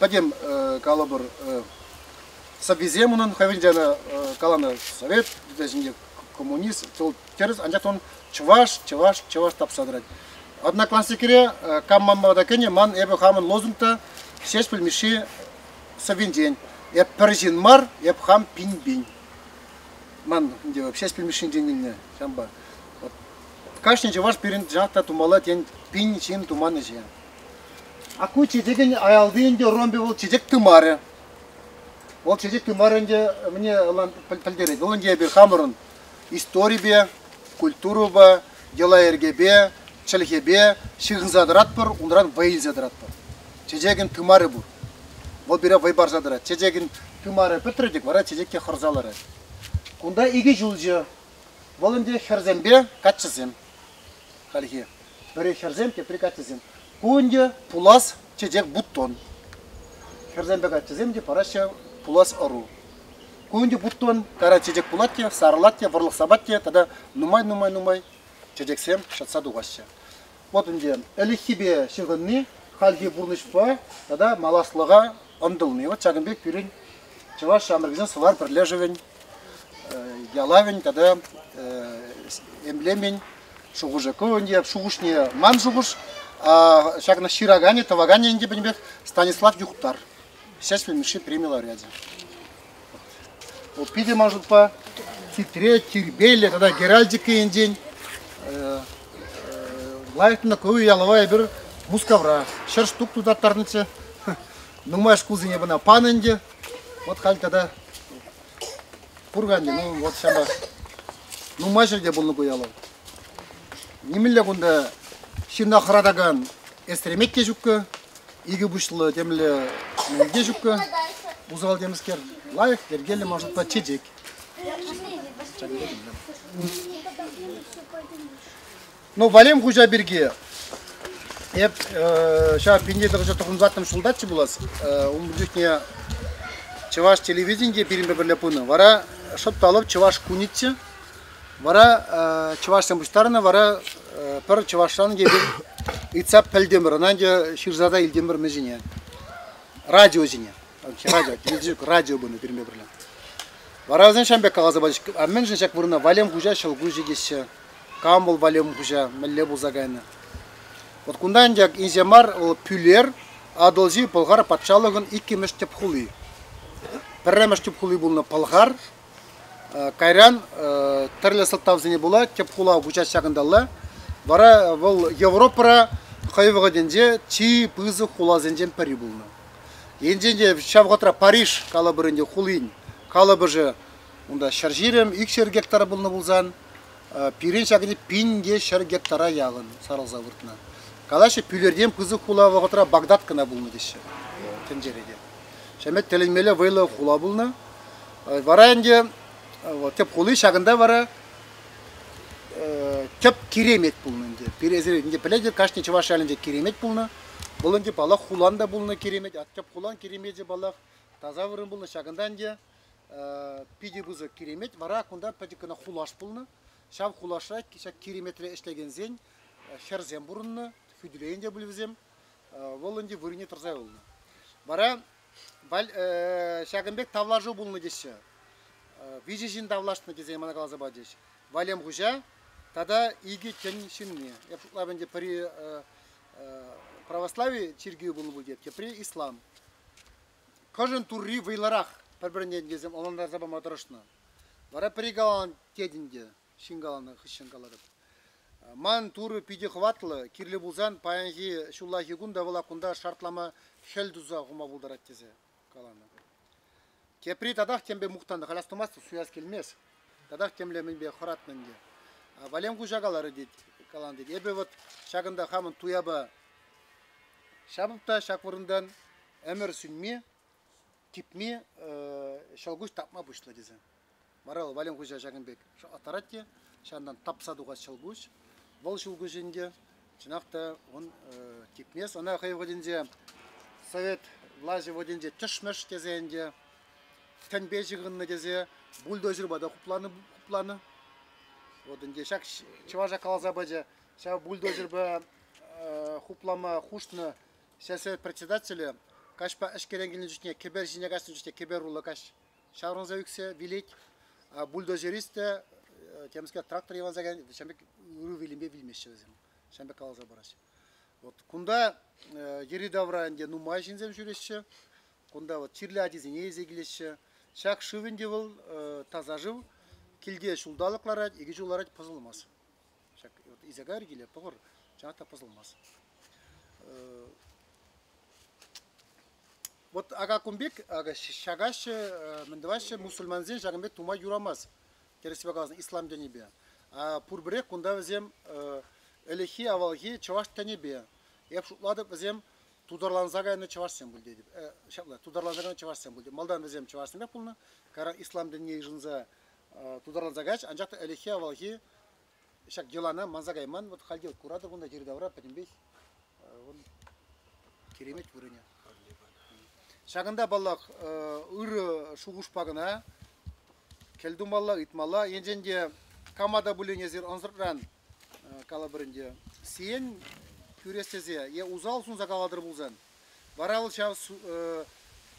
пӗтӗм калӑпӑр сӑввисем унӑн хӑйӗнче каланӑ совет ҫинче коммунист, вӑл тӗрӗс, анчах он чӑваш, чӑваш, чӑваш тапса тӑрать. Одноклассникре кам манма та кӗнӗ, ман эпӗ хамӑн лозунг та Ҫеҫпӗл Мишши сӑввинчен. Эп пӗр ҫын мар, эп хам пин-пин. Ман ӗнтӗ Ҫеҫпӗл Мишшинчен илнӗ ҫавӑнпа. Вот. Кашни чӑваш пирӗн чӑнах та тумалла тен пин ҫын туман ӗҫе. А ку чечекӗн аялти ӗнтӗ ромбӗ вӑл чечек тымарӗ. Вӑл чечек тымарӗ ӗнтӗ мӗне пӗлтерет? Вӑл ӗнтӗ эпир хамӑрӑн историпе, культурӑпа, йӑла-йӗркепе, чӗлхепе ҫыхӑнса тӑратпӑр, унран вӑй илсе тӑратпӑр. Чечекӗн тымарӗ пур. Вӑл пире вӑй парса тӑрать. Чечекӗн тымарӗ пӗтрӗ-тӗк, вара чечек те хӑрса ларать. Кунта икӗ ҫулҫӑ. Вӑл ӗнтӗ хӗрсемпе каччӑсем. Хальхи. Пӗри хӗрсем, тепри каччӑсем. Ку ӗнтӗ пулас чечек бутон. Хӗрсемпе каччӑсем те параҫҫӗ пулас ӑру. Ку ӗнтӗ бутон кара чечек пулать те, сарӑлать те, вӑрлӑх сапать те тата нумай-нумай-нумай чечексем шӑтса тухаҫҫӗ. Вот ӗнтӗ ӗлӗкхипе ҫыхӑнни хальхи пурнӑҫпа тата малашлӑха ӑнтӑлни. Вот ҫакӑн пек пирӗн чӑваш ҫамрӑкӗсен Сӑвар пӗрлешӗвӗн ялавӗн тата эмблемин шухӑшӗ. Ку ӗнтӗ шухӑшне ман шухӑш, ҫакна ҫыраканӗ, тӑваканӗ ӗнтӗ пӗтӗмпех Станислав Юхтар. Ҫеҫпӗл Мишши преми лауреачӗ. Вот питӗ ман шутпа хитре, тирпейлӗ тата геральдика енчен лайӑх ку ялава эпир Мускавра 100 штук тутаттарнӑччӗ. Нумай шкулсене бына панӑ ӗнтӗ. Вот халь тата пур ӗнтӗ, ну вот ҫапах нумай ҫӗрте пулнӑ ку ялав. Нимӗнле кунта ҫынна хӑратакан эстремет те ҫуккӑ, икӗ пуҫлӑ темле мӗн те ҫуккӑ, усал темскер. Лайӑх, йӗркеллӗ маршрутпа чечек. Ну, Валем хуҫа пирки эп ҫав пинте тӑрӑшса тӑхӑнсаттӑм ҫултаччӗ пулас. Ун чухне чӑваш телевиденийӗ пирӗнпе пӗрле пынӑ. Вара шӑп та лӑп чӑваш кунӗччӗ. Вара чӑвашсем пуҫтарнӑ, вара пӗр чӑвашран эпир ыйтса пӗлтӗмӗр. Ӑна ӗнтӗ ҫырса та илтӗмӗр мӗн Радио ҫине. Радио, радио пынӑ пирӗнпе пӗрле. Вара вӗсем ҫавӑн пек каласа пачӗҫ, а мӗншӗн ҫак вырӑна Валем хуҫа ҫӑлкуҫӗ теҫҫӗ? Кам вӑл Валем хуҫа, мӗнле пулса кайнӑ? Вот кунта ӗнтӗ инҫе мар вӑл Пӳлер, Атӑлҫи Пӑлхар патшалӑхӑн иккӗмӗш тӗп хули. Пӗрремӗш тӗп хули пулнӑ Пӑлхар. Кайран тӗрлӗ сӑлтавсене пула тӗп хула куҫать ҫакӑнталла. Вара вӑл Европӑра хӑй вӑхӑтӗнче чи пысӑк хуласенчен пӗри пулнӑ. Енчен те ҫав вӑхӑтра Париж калӑпӑр ӗнтӗ хулин калӑпӑшӗ унта 120, 200 гектар пулнӑ пулсан, пирӗн ҫакӑнти пин те 100 гектара яхӑн сарӑлса выртнӑ. Калаҫҫӗ, Пӳлертен пысӑк хула вӑхӑтра Багдад кӑна пулнӑ теҫҫӗ тӗнчере те. Ҫемет тӗлӗнмелле вӑйлӑ хула пулнӑ. Вара ӗнтӗ тӗп хули ҫакӑнта вара тӗп киремет пулнӑ ӗнтӗ. Пире эсир ӗнтӗ пӗлетӗр, кашни чӑваш ялӗнче киремет пулнӑ. Вӑл ӗнтӗ, паллах, хулан та пулнӑ киремет, а тӗп хулан киремечӗ, паллах, таса вырӑн пулнӑ. Ҫакӑнта ӗнтӗ питӗ пысӑк киремет. Вара кунта пӗчӗк кӑна хулаш пулнӑ. Ҫав хулашра ҫак киреметре ӗҫлекенсен хӗрсем пурӑннӑ, хӳтӗленӗ те пуль вӗсем. Вӑл ӗнтӗ вырӑнне тӑрса юлнӑ. Вара ҫакӑн пек тавлашу пулнӑ теҫҫӗ. Виҫӗ ҫын тавлашнӑ тесе мана каласа пачӗҫ. Валем хуҫа тата икӗ тӗн ҫынни. Эп шутлап ӗнтӗ пӗри православи чиркӳ пулнӑ пуль теп, тепри ислам. Кӑшӑн турри вӑйлӑрах пӗр-пӗрне тесем ӑнлантарса пама тӑрӑшнӑ. Вара пӗри калан тет ӗнтӗ, ҫын каланӑ хыҫҫӑн калатӑп. Ман турӑ питӗ хӑватлӑ, кирлӗ пулсан паянхи ҫуллахи кун та вӑл кунта шартлама хӗл туса хума пултарать тесе каланӑ. Тепри татах темпе мухтаннӑ, халь астумастӑп, суяс килмест. Татах темле мӗнпе хӑратнӑ ӗнтӗ. Валем хуҫа каларӗ тет, каланӑ тет. Эпӗ вот ҫакӑнта хамӑн туяпа ҫапӑп та ҫак вырӑнтан ӗмӗр сӳнми, типми ҫӑлкуҫ тапма пуҫлӗ тесе. Вара вӑл Валем хуҫа ҫакӑн пек аттарать те, ҫавӑнтан тапса тухать ҫӑлкуҫ. Вӑл ҫӑлкуҫ ӗнтӗ, чӑнах та, он типмест. Ӑна хӑй вӑхӑтӗнче совет влаҫӗ вӑхӑтӗнче тӗшмӗш тесе ӗнтӗ, тӗнпе ҫыхӑннӑ тесе бульдозерпа та хупланӑ. хупланӑ. Вот ӗнтӗ ҫак чӑваша каласа пачӗ, ҫав бульдозерпа хуплама хушнӑ сельсовет председателӗ каҫпа ӗҫкерен килнӗ чухне кӗпер ҫине каҫнӑ чухне кӗпер урлӑ каҫ ҫаврӑнса ӳксе вилет. Бульдозерист те темскер трактор йӑванса кайнӑ, ҫавӑн пек ырӑ вилӗмпе вилмеҫҫӗ вӗсем. Ҫавӑн пек каласа параҫҫӗ. Вот кунта йӗри-тавра ӗнтӗ нумай ҫынсем ҫӳреҫҫӗ. Кунта вот чирлӗ ачисене илсе килеҫҫӗ. Ҫак шыв ӗнтӗ вӑл таса шыв. Килте ҫулталӑк ларать, икӗ ҫул ларать, пӑсӑлмасть. Ҫак вот илсе кайӑр киле, пӑхӑр, чӑнах та пӑсӑлмасть. Вот ага кун пек, ага ҫакаҫҫӗ, мӗн тӑваҫҫӗ, мусульмансен ҫакӑн пек тума юрамасть. Тӗрӗссипе каласан, ислам тӗнӗпе. Пурпӗрех кунта вӗсем ӗлӗкхи авалхи чӑваш тӗнӗпе. Эп шутлатӑп, вӗсем тутарланса кайнӑ чӑвашсем пуль тетӗп. Ҫапла, тутарланса кайнӑ чӑвашсем пуль. Малтан вӗсем чӑвашсемех пулнӑ, кайран ислам тӗнне йышӑнса тутарланса кайӗҫ, анчах та ӗлӗкхи авалхи ҫак йӑлана манса кайман. Вот халь те куратӑр кунта йӗри-тавра пӗтӗмпех вон киремет вырӑнӗ. Ҫакӑнта, паллах, ырӑ шухӑшпа кӑна кӗл тумалла, ыйтмалла. Енчен те кама та пулин эсир ӑнсӑртран калӑпӑр ӗнтӗ, сиен кӳрес тесе е усал сунса калатӑр пулсан, вара вӑл ҫав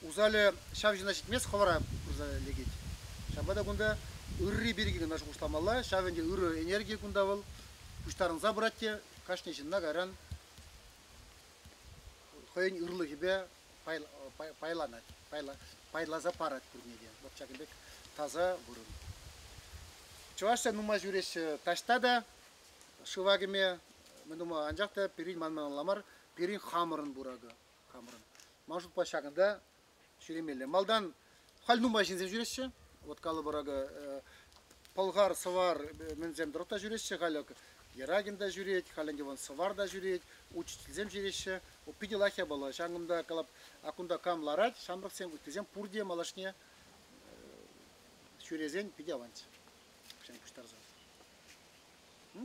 усалӗ ҫав ҫынна ҫитмест, хӑвӑра пырса лекет. Ҫавӑнпа та кунта ырри пирки кӑна шухӑшламалла. Ҫав ӗнтӗ ырӑ энерги кунта вӑл пуҫтарӑнса пырать те кашни ҫынна кайран хӑйӗн ырлӑхӗпе пайланать, пайласа парать пурне те. Вот ҫакӑн пек таса вырӑн. Чӑвашсем нумай ҫӳреҫҫӗ таҫта та шыва кӗме, мӗн тума, анчах та пирӗн манмалла мар, пирӗн хамӑрӑн пур акӑ, хамӑрӑн. Ман шутпа ҫакӑнта ҫӳремелле. Малтан халь нумай ҫынсем ҫӳреҫҫӗ. Вот калӑпӑр акӑ пӑлхар, сӑвар мӗнсем тӑрӑх та ҫӳреҫҫӗ халь. Ерагин та ҫӳрет, халь ӗнтӗ вӑл сӑвар та ҫӳрет, учительсем ҫӳреҫҫӗ. Питӗ лайӑх япала. Ҫакӑнта калап, а кунта кам ларать, ҫамрӑксем, ыттисем пурте малашне ҫӳресен питӗ аванччӗ. Пуҫтарса.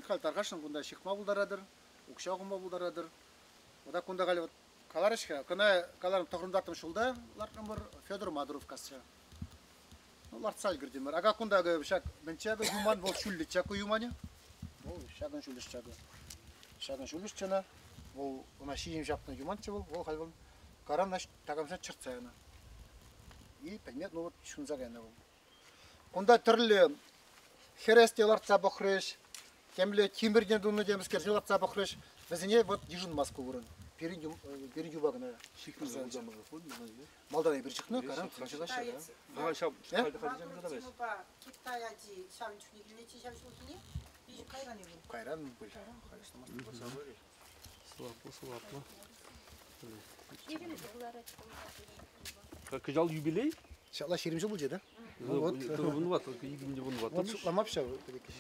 Халь тархасшӑн кунта ҫыхма пултаратӑр, укҫа хума пултаратӑр. Вот кунта халь вот каларӗҫ-ха, кӑна каларӑм тӑхӑртаттӑм ҫулта лартнӑмӑр Федор Мадуров касса. Ну, лартса ӗлкӗртӗмӗр. Ака кунта ҫак мӗнччӗ акӑ юман, вӑл ҫӳллӗччӗ ку юманӗ. Вӑл ҫакӑн ҫӳллӗшчӗ акӑ. Ҫакӑн ҫӳллӗшчӗ ӑна. Вӑл ӑна ҫиҫӗм ҫапнӑ юманччӗ вӑл. Вӑл халь вӑл каран такамсем чӗртсе янӑ. И пӗлме, ну вот ҫунса кайнӑ вӑл. Кунта тӗрлӗ хӗрес те лартса пӑхрӗҫ, темле тимӗртен тунӑ темскерсене лартса пӑхрӗҫ. Вӗсене вот йышӑнмасть ку вырӑн. Пирӗн, пирӗн юпа кӑна. Малтан эпир чыхнӑ, каран ҫыхаҫҫӗ. Китай ачи ҫавӑн чухне килнӗччӗ ҫав ҫулхине. Кайран Кайран пуль. Сӑваплӑ, сӑваплӑ. Кӑҫал юбилей? Ҫапла 20 ҫул пулчӗ, да? Ну вот. Вунват, икӗ вунват. Вот шутламап ҫав.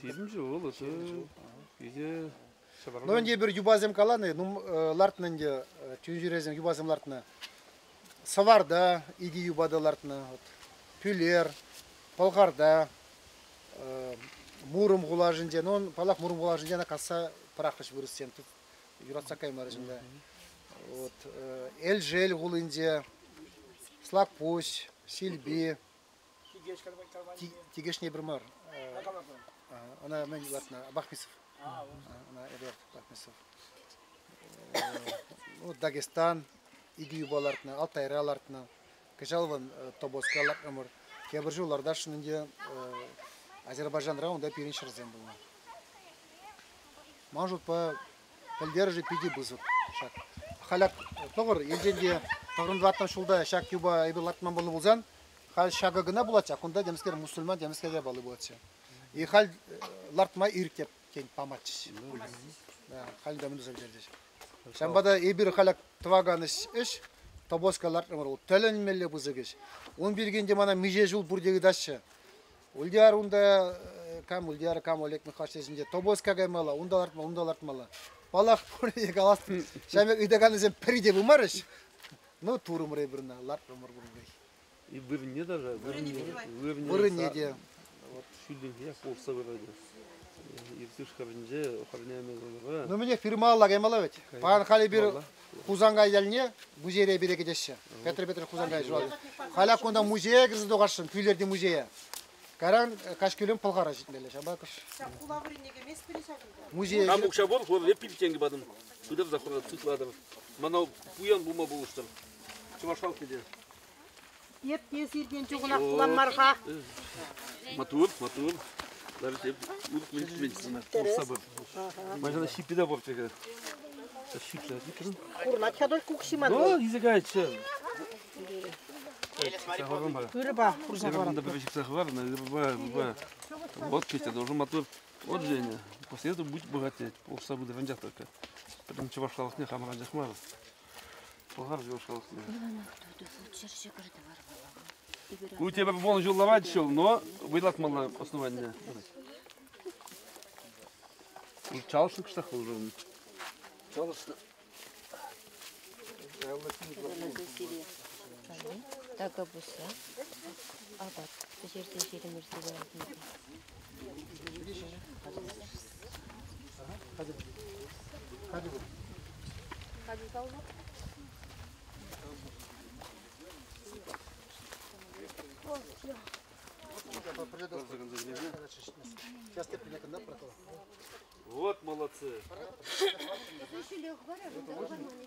20 ҫул, это питӗ Ну, ӗнтӗ эпир юпасем каланӑ, ну, лартнӑ ӗнтӗ, тӳн юпасем лартнӑ. Сӑварта икӗ юпа та лартнӑ. Вот. Пӳлер, Пӑлхарта, Муром хулашӗнче, ну, паллах, Муром хулашӗнче ӑна касса пӑрахрӗҫ вырӑссем. Тут юратса каймарӗҫ унта. Вот. Элшел хулинче, Слакпуҫ, Силпи, Тикешне пӗр мар. Ӑна мӗн лартнӑ? Бахмисов. Ӑна Эдуард Бахмисов. Ну, Дагестан икӗ юпа лартнӑ, Алтайра лартнӑ. Кӑҫал вӑн Тобоска лартнӑмӑр. Тепӗр ҫул лартасшӑн ӗнтӗ Азербайджанра унта пирӗн ҫӗрсем пулнӑ. Ман шутпа, пӗлтерӗшӗ питӗ пысӑк ҫак. Халь тӑхӑр, енчен те тӑхӑрӑн ҫулта ҫак юпа эпир лартман пулнӑ пулсан, халь ҫакӑ кӑна пулатчӗ, кунта темскер мусульман темскер япали пулатчӗ. И халь лартма ирӗк тен паматчӗҫ. Халь та мӗн туса пӗтерчӗҫ. Ҫавӑнпа та эпир халь тӑвакан ӗҫ Тобоска лартнӑмӑр вӑл тӗлӗнмелле пысӑк ӗҫ. Ун пирки ӗнтӗ мана миҫе ҫул пурте ыйтаҫҫӗ. Ульдияр унта кам Ульдияр, кам Олег Михайлович тесен те Тобоска каймалла, унта лартмалла, унта лартмалла. Паллах, пурне калас ҫав пек ыйтаканӗсем пӗри те пымарӗҫ. Ну, турӑмӑр эпир ӑна, лартрӑмӑр пурпӗрех. И вырӑнне даже, вырӑнне, вырӑнне те. Вот ҫӳллӗхе пулса пырать. Иртыш хӗрринче охраняемый Ну, мӗнех, фирмалла каймалла вӗт. Паян халь эпир Хусанкай ялне музейре пире кӗтеҫҫӗ. Петр Петрович Хусанкай ҫуралнӑ. Халь кунта музее кӗрсе тухасшӑн, Пӳлерти музее. Кайран каҫкӳлӗм Пӑлхара ҫитмелле. Ҫавӑнпа кӑш. Ҫак хула вырӑнне кӗместпӗр-и ҫакӑнта? Музее. Там укҫа пур, хула пил тенкӗ патӑм. Пытарса хурать, сыхлатӑр. Мана пуян пулма пулӑштӑр. Чӑваш халӑхне те. Эп те сиртен чухӑнах пулам мар-ха. Матур, матур. Даже те урӑх мӗн кӗтмен пулса пыр. Мана ҫиппи те пур теке. Ҫипле. Курнать-ха только укҫи ман. Ну, илсе каятчӗ. Ырӑпа курса хӑварнӑ. Ҫыхса хӑварнӑ, ырӑпа, ырӑпа. Вот Петя должен матур. Вот Женя. После этого будь богатеть. Полчаса буду анчах только. Потом чӑваш халӑхне хамӑр анчах мар. Пӑлхар чӑваш халӑхне. Ку тепӗр вун ҫул ларать ҫул, но вӑйлатмалла основание. Чалӑшнӑ кӑштах вӑл уже. Чалӑшнӑ. Така пуса апат пӗҫерсе ҫирӗмӗр Вот молодцы.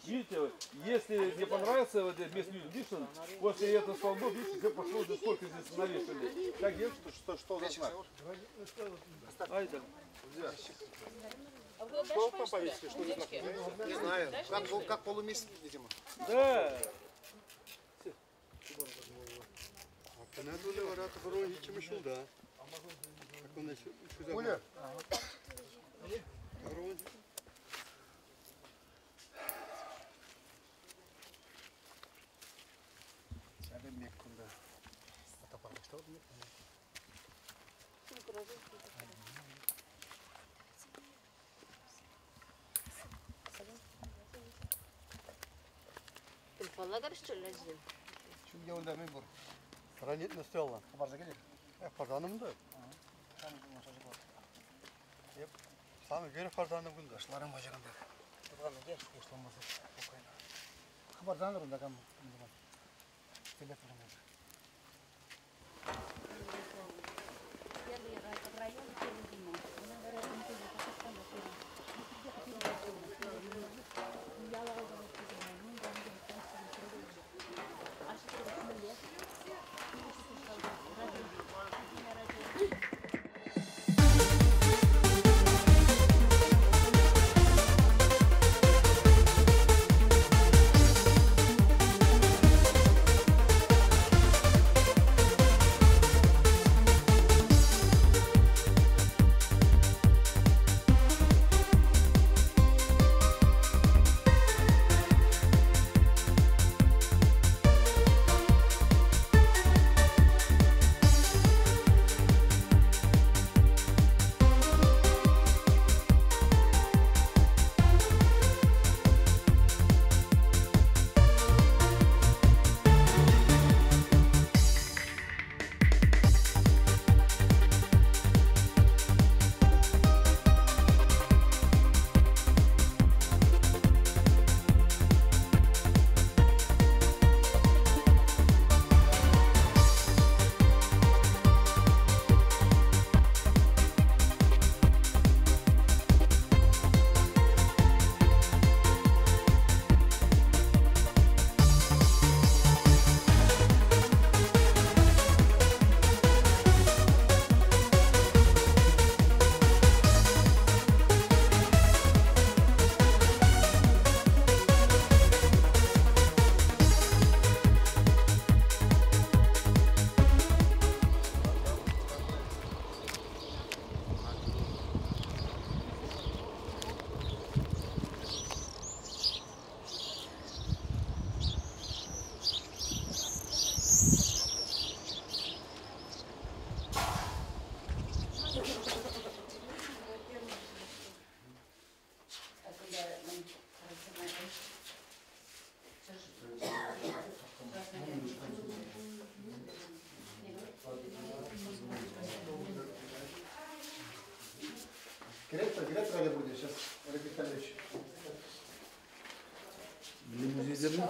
Видите, если не понравится вот местный людям, после этого столбов, видите, все пошло, сколько здесь навешали. Как делать, что, что за знак? Айда. Что там повесили? Что за знак? Не знаю. Как, как полумесяц, видимо. Да. Оля. Гранитный стела. Фарзаным да. Самый вверх фарзаным күнді. Ашларым бажағында. Хабардан ұрында кам. Телефон. Директор, директор Олег будет сейчас, Олег Витальевич. Лимузин,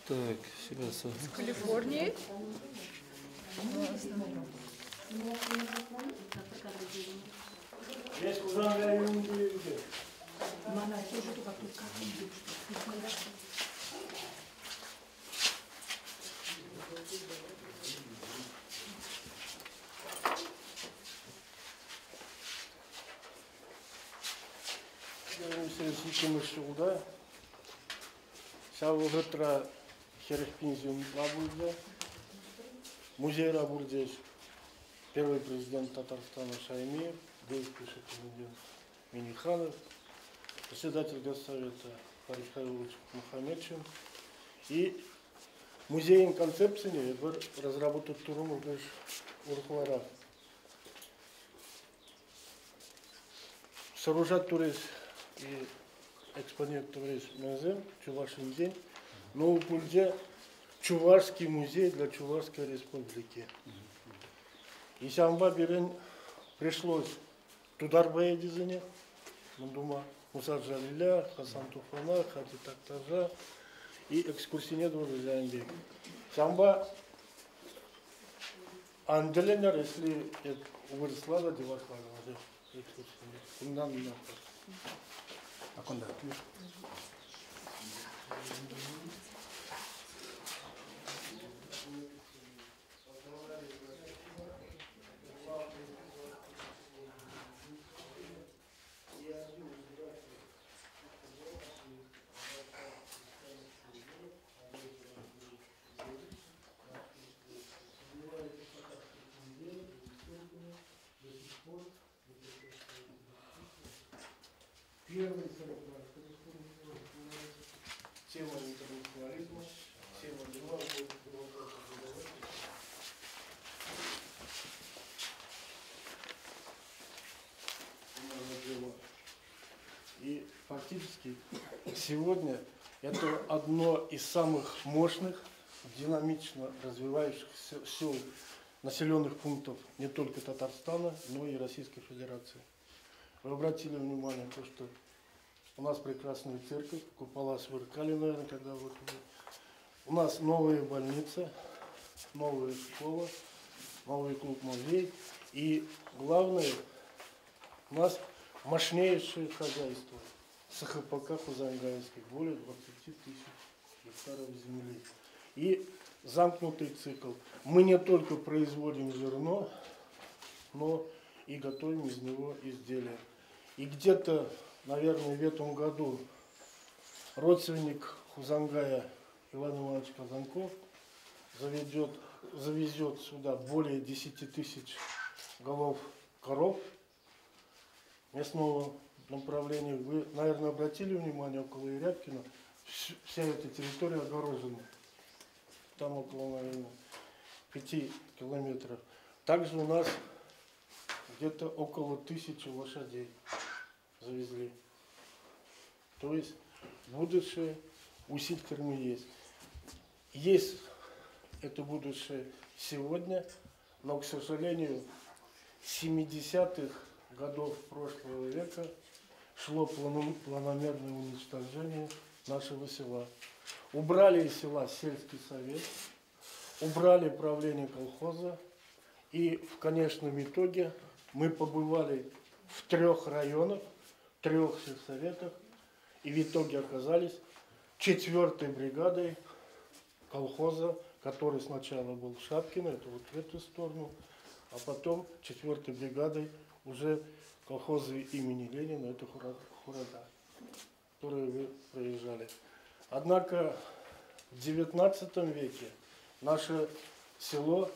Так, сейчас. С Калифорнии. Иккӗмӗш ҫулта ҫав вӑхӑтра хӗрӗх пенсион пулчӗ. Музейра пулчӗҫ первый президент Татарстана Шаймиев, действующий президент Миниханов, председатель Госсовета Фарид Халилович Мухаметшин. И музейӗн концепцине эпир разработать турӑмӑр урӑхларах. Сооружать турӗҫ и экспонент турӗҫ мӗнсем чӑвашсенчен. Но пулчӗ Чувашский музей для Чувашской республики. И ҫавӑнпа пирӗн пришлось тутар поэчӗсене тума Муса Джалиля, Хасан Туфана, Хади Такташа и экскурсине тоже ҫавӑн пек. Ҫавӑнпа ан тӗлӗнӗр, если вырӑсла та чӑвашла калаҫать экскурсине. Кунтан А кунта? Первый срок тема интернационализма, тема дела И фактически сегодня это одно из самых мощных, динамично развивающихся сел населенных пунктов не только Татарстана, но и Российской Федерации. Вы обратили внимание, то, что у нас прекрасная церковь, купола сверкали, наверное, когда вот у нас новая больница, новая школа, новый клуб-музей. И главное, у нас мощнейшее хозяйство. СХПК Хузангайский, более 20 тысяч гектаров земли. И замкнутый цикл. Мы не только производим зерно, но и готовим из него изделия. И где-то, наверное, в этом году родственник Хузангая Иван Иванович Казанков заведет, завезет сюда более 10 тысяч голов коров мясного направления. Вы, наверное, обратили внимание, около Ирябкина вся эта территория огорожена. Там около, наверное, 5 километров. Также у нас где-то около 1000 лошадей завезли. То есть будущее у Силькермы есть. Есть это будущее сегодня, но, к сожалению, 70-х годов прошлого века шло планомерное уничтожение нашего села. Убрали из села сельский совет, убрали правление колхоза, и в конечном итоге мы побывали в 3 районах, 3 сельсоветах, и в итоге оказались 4-й бригадой колхоза, который сначала был в Шапкино, это вот в эту сторону, а потом 4-й бригадой уже колхозы имени Ленина, это Хурада, которые вы проезжали. Однако в 19 веке наше село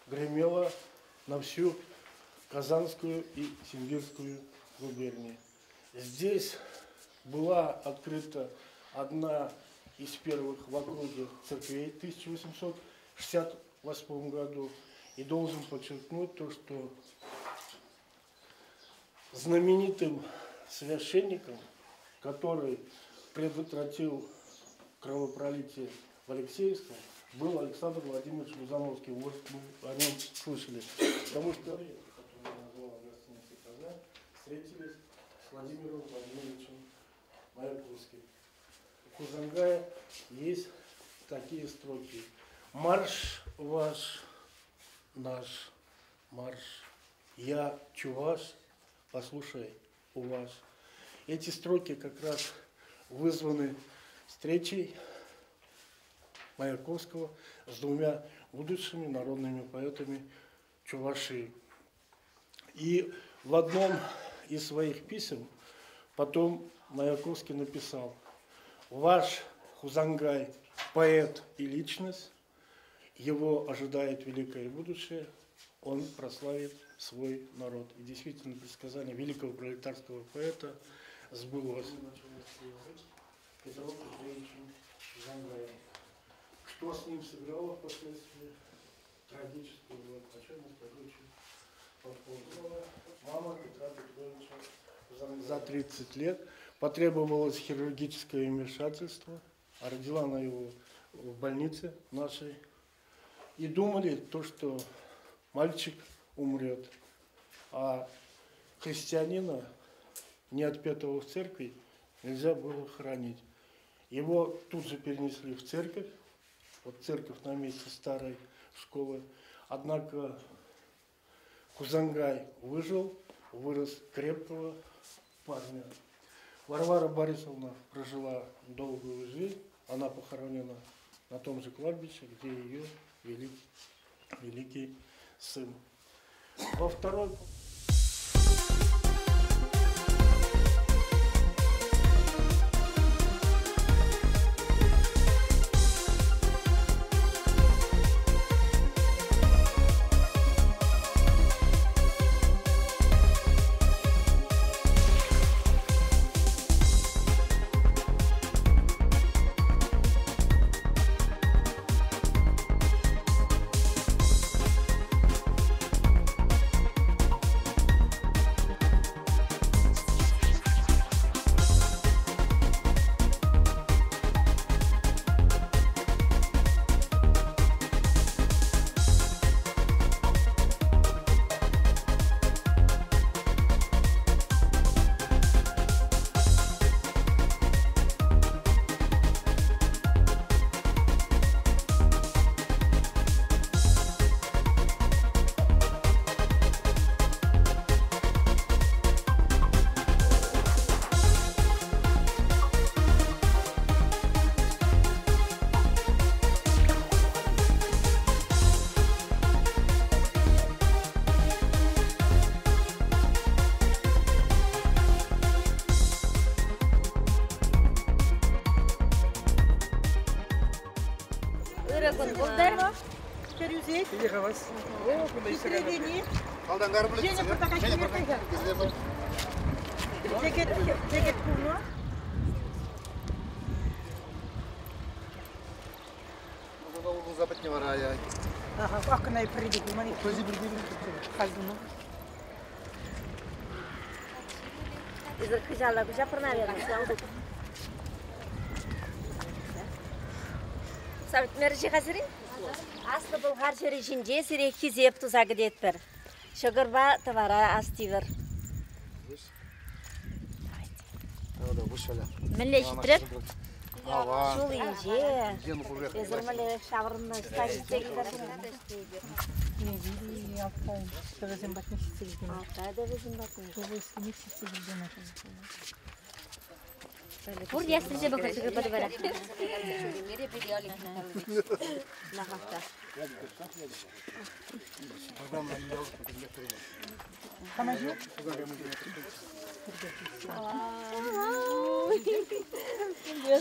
гремело на всю Казанскую и Симбирскую губернии. Здесь была открыта одна из первых в округе церквей в 1868 году. И должен подчеркнуть то, что знаменитым священником, который предотвратил кровопролитие в Алексеевском, был Александр Владимирович Лузановский. Вот мы о нем слышали. Потому что, который я назвал гостиницей Казань, встретились с Владимиром Владимировичем Маяковским. У Хузангая есть такие строки. Марш ваш, наш марш, я чуваш, послушай, у вас. Эти строки как раз вызваны встречей Маяковского с двумя будущими народными поэтами Чувашии. И в одном из своих писем потом Маяковский написал: «Ваш Хузангай поэт и личность, его ожидает великое будущее, он прославит свой народ». И действительно, предсказание великого пролетарского поэта сбылось. Петром Петровичем Хузангаем. Что с ним сыграло впоследствии трагическую роль, о чем я скажу чуть попозже. Мама Петра Петровича за 30 лет потребовалось хирургическое вмешательство, а родила она его в больнице нашей. И думали то, что мальчик умрет, а христианина, не отпетого в церкви, нельзя было хоронить. Его тут же перенесли в церковь, вот церковь на месте старой школы. Однако Хузангай выжил, вырос крепкого парня. Варвара Борисовна прожила долгую жизнь, она похоронена на том же кладбище, где ее великий сын. Во второй... Аслы Булгар ҫӗрӗ ҫинче сире хисеп туса кӗтетпӗр. Ҫӑкӑрпа тӑвара астивӗр. Мӗнле ҫитрӗр? Ҫул инҫе. Эсир мӗнле ҫаврӑннӑ ҫитсе килтӗр? Тӗвӗсем патне ҫитсе килтӗм. Алтай тӗвӗсем патне. Ҫитсе килтӗм. Пур ястресе пӑхӑр ҫӑкӑрпа тӑвара.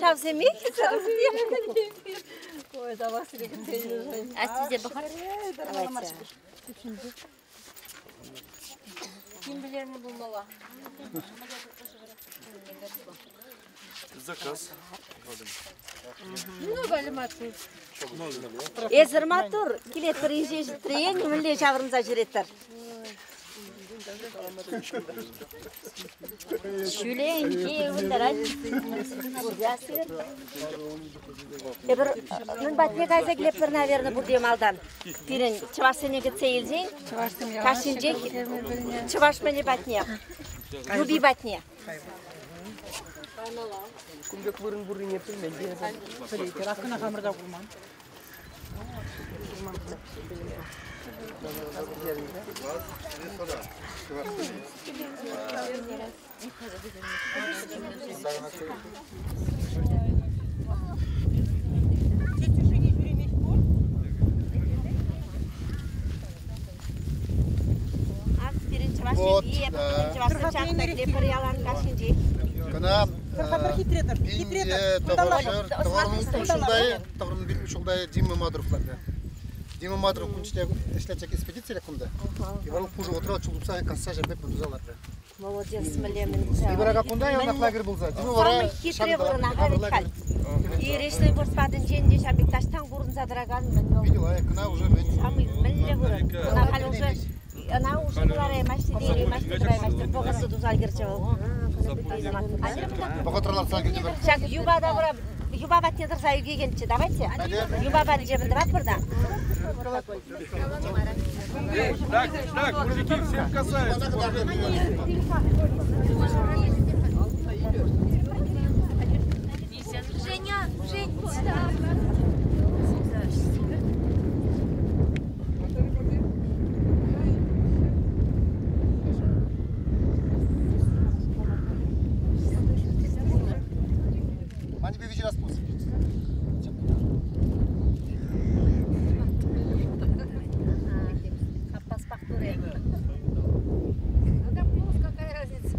Ҫавсемех Ой, давай себе Астизе пӑхӑр. Давайте. Ким билерне булмала. Заказ. Эсир маттур, килетпӗр инҫе ҫитрен, мӗнле ҫаврӑнса ҫӳреттӗр? Ҫӳле инҫе ывӑнтарать. Эпир мӗн патне кайса килетпӗр, наверное, пурте малтан. Пирӗн чӑвашсене кӗтсе илсен, кашнинчех чӑваш мӗнӗ патне, юпи патне. Кун пек вырӑн пуррине пӗлмен те эпӗ. Пӗлетӗр, акӑна хамӑр та курман. Пирӗн чӑваш Вот, юпи, эпӗ да. пирӗн чӑвашсен чахта пӗр ялан кашнинчех. Кӑна ҫулта Дима Мадуров ларнӑ. Дима Мадуров кунче ӗҫлетчӗ экспедицире кунта. И вӑл пушӑ вӑхӑтра чул тупса касса ҫӗрпе туса лартрӗ. Молодец, мӗлемӗн. Ибрага кунта яланах лагерь пулса. Тимӗр вара Самый хитре вырӑн аха вӗт халь. Ирешлӗ пӑрт патӗнчен те ҫав пек таҫтан курӑнса тӑракан мӗн вӑл. Видела, кӑна уже мӗн. Самый мӗнле вырӑн. Ӑна халь уже ӑна уже кӑлараймасть, тейреймасть, тӑраймасть. Вӑхӑтлӑ туса ӗлкӗрчӗ вӑл. Вӑхӑтра лартса ӗлкӗртӗмӗр. Ҫак юпа тавра юпа патне тӑрса ӳкекенччӗ. Давайте. Юпа патӗнче мӗн тӑватпӑр та. Так, так, мужики, всех касается. Женя, Жень, сюда. Ман тебе вечера спуск. Ну да плюс, какая разница?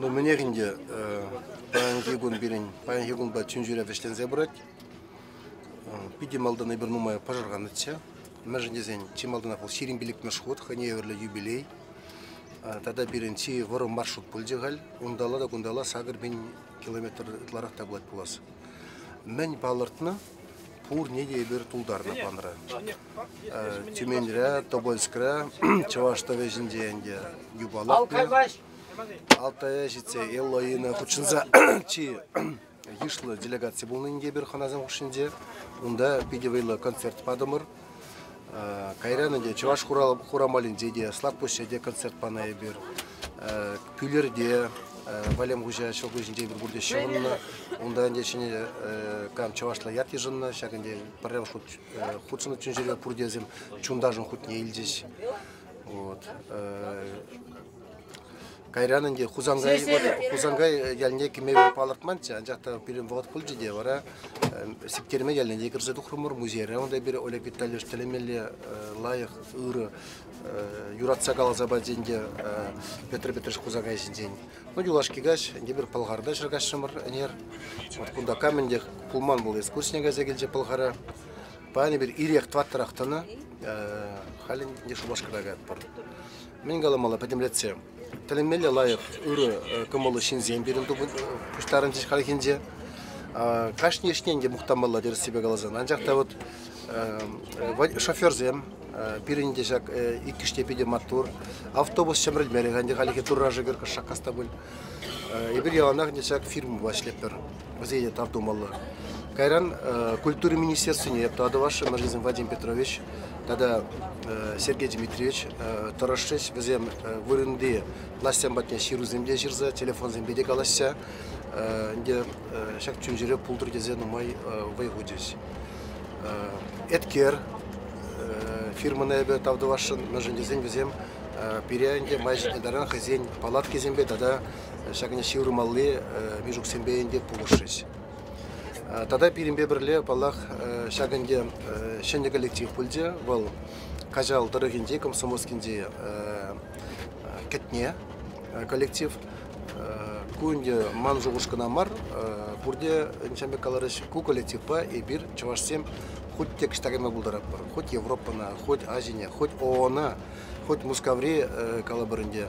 Ну, мӗнех ӗнтӗ, паянхи кун пирӗн, паянхи кунпа чун-чӗре вӗҫленсе пырать. Питӗ малтан эпир нумай пӑшӑрханнӑччӗ. Мӗншӗн тесен чи малтанах вӑл 25-мӗш хут хӑйне евӗрлӗ юбилей. Тата пирӗн чи вӑрӑм маршрут пулчӗ халь. Унталла та кунталла 8000 километр ытларах та пулать пулас. Мӗн палӑртнӑ, пурне те эпир тултарнӑ планра. Тюменьре, Тобольскра, Чӑваш тӑвӗ ҫинче ӗнтӗ юпа лартнӑ. Алтая ҫитсе Эллоина хутшӑнса чи йышлӑ делегаци пулнӑ ӗнтӗ эпир хӑнасем хушшинче. Унта питӗ вӑйлӑ концерт патӑмӑр. Кайран ӗнтӗ Чӑваш Хурамалӗнче те, Слакпуҫра те концерт панӑ эпир. Пӳлерте Валем хуҫа ҫӑлкуҫӗнче эпир пурте ҫӑвӑннӑ. Унта ӗнтӗ ҫӗнӗ кам чӑвашла ят йышӑннӑ, ҫак ӗнтӗ пӗрремӗш хут хутшӑннӑ чун-чӗре пуртесем чунташӑн хутне илчӗҫ. Вот. Кайран ӗнтӗ Хусанкай, Хусанкай ялне кӗме палӑртманччӗ, анчах та пирӗн вӑхӑт пулчӗ те вара Сиктерме ялне те кӗрсе тухрӑмӑр музейре. Унта пире Олег Витальевич тӗлӗнмелле лайӑх, ырӑ, юратса каласа пачӗ ӗнтӗ Петр Петрович Хусанкай ҫинчен. Ну, юлашки каҫ ӗнтӗ пир Пӑлхарта ҫӗр каҫрӑмӑр ӗнер. Вот кунта камӗн те пулман пул экскурсине кайса килчӗ Пӑлхара. Паян эпир ирех тӑваттӑрах тӑнӑ, халӗ ӗнтӗ Шупашкара каятпӑр. Мӗн каламалла пӗтӗмлетсе? Тӗлӗнмелле лайӑх, ырӑ кӑмӑллӑ ҫынсем пирӗн пуҫтарӑнчӗҫ хальхинче. Кашни ӗҫне ӗнтӗ мухтамалла тӗрӗссипе каласан. Анчах та вот Шоферсем пирӗн те ҫак иккӗш те питӗ маттур. Автобус ҫӗмрӗлмерӗ ӗнтӗ хальлӗхе турра шӗкӗр кӑшшаккас та пуль. Эпир яланах ӗнтӗ ҫак фирмӑпа ӗҫлетпӗр. Вӗсене тав тумалла. Кайран культура министерствине эп тӑвасшӑн, мӗншӗн Вадим Петрович тата Сергей Дмитриевич тӑрӑшрӗҫ. Вӗсем вырӑнти влаҫсем патне ҫырусем те ҫырса, телефонсемпе те калаҫса ӗнтӗ ҫак чун-чӗре пултӑр тесе нумай вӑй хучӗҫ. Эткер фирмӑна эпӗ тав тӑвасшӑн, мӗншӗн тесен вӗсем пире ӗнтӗ май ҫитнӗ таран хӑйсен палаткисемпе тата ҫакӑн ҫывӑрмалли мешуксемпе ӗнтӗ пулӑшрӗҫ. Тата пирӗнпе пӗрле, паллах, ҫак ӗнтӗ ҫӗнӗ коллектив пулчӗ. Вӑл Каҫал тӑрӑхӗнчи, Комсомольскинчи Кӗтне коллектив. Ку ӗнтӗ ман шухӑш кӑна мар, пурте ҫавӑн пек каларӗҫ, ку коллективпа эпир, чӑвашсем, хуть те кӑҫта кайма пултаратпӑр. Хоть Европӑна, хоть Азине, хоть ООНа, хоть Мускаври, калӑпӑр ӗнтӗ,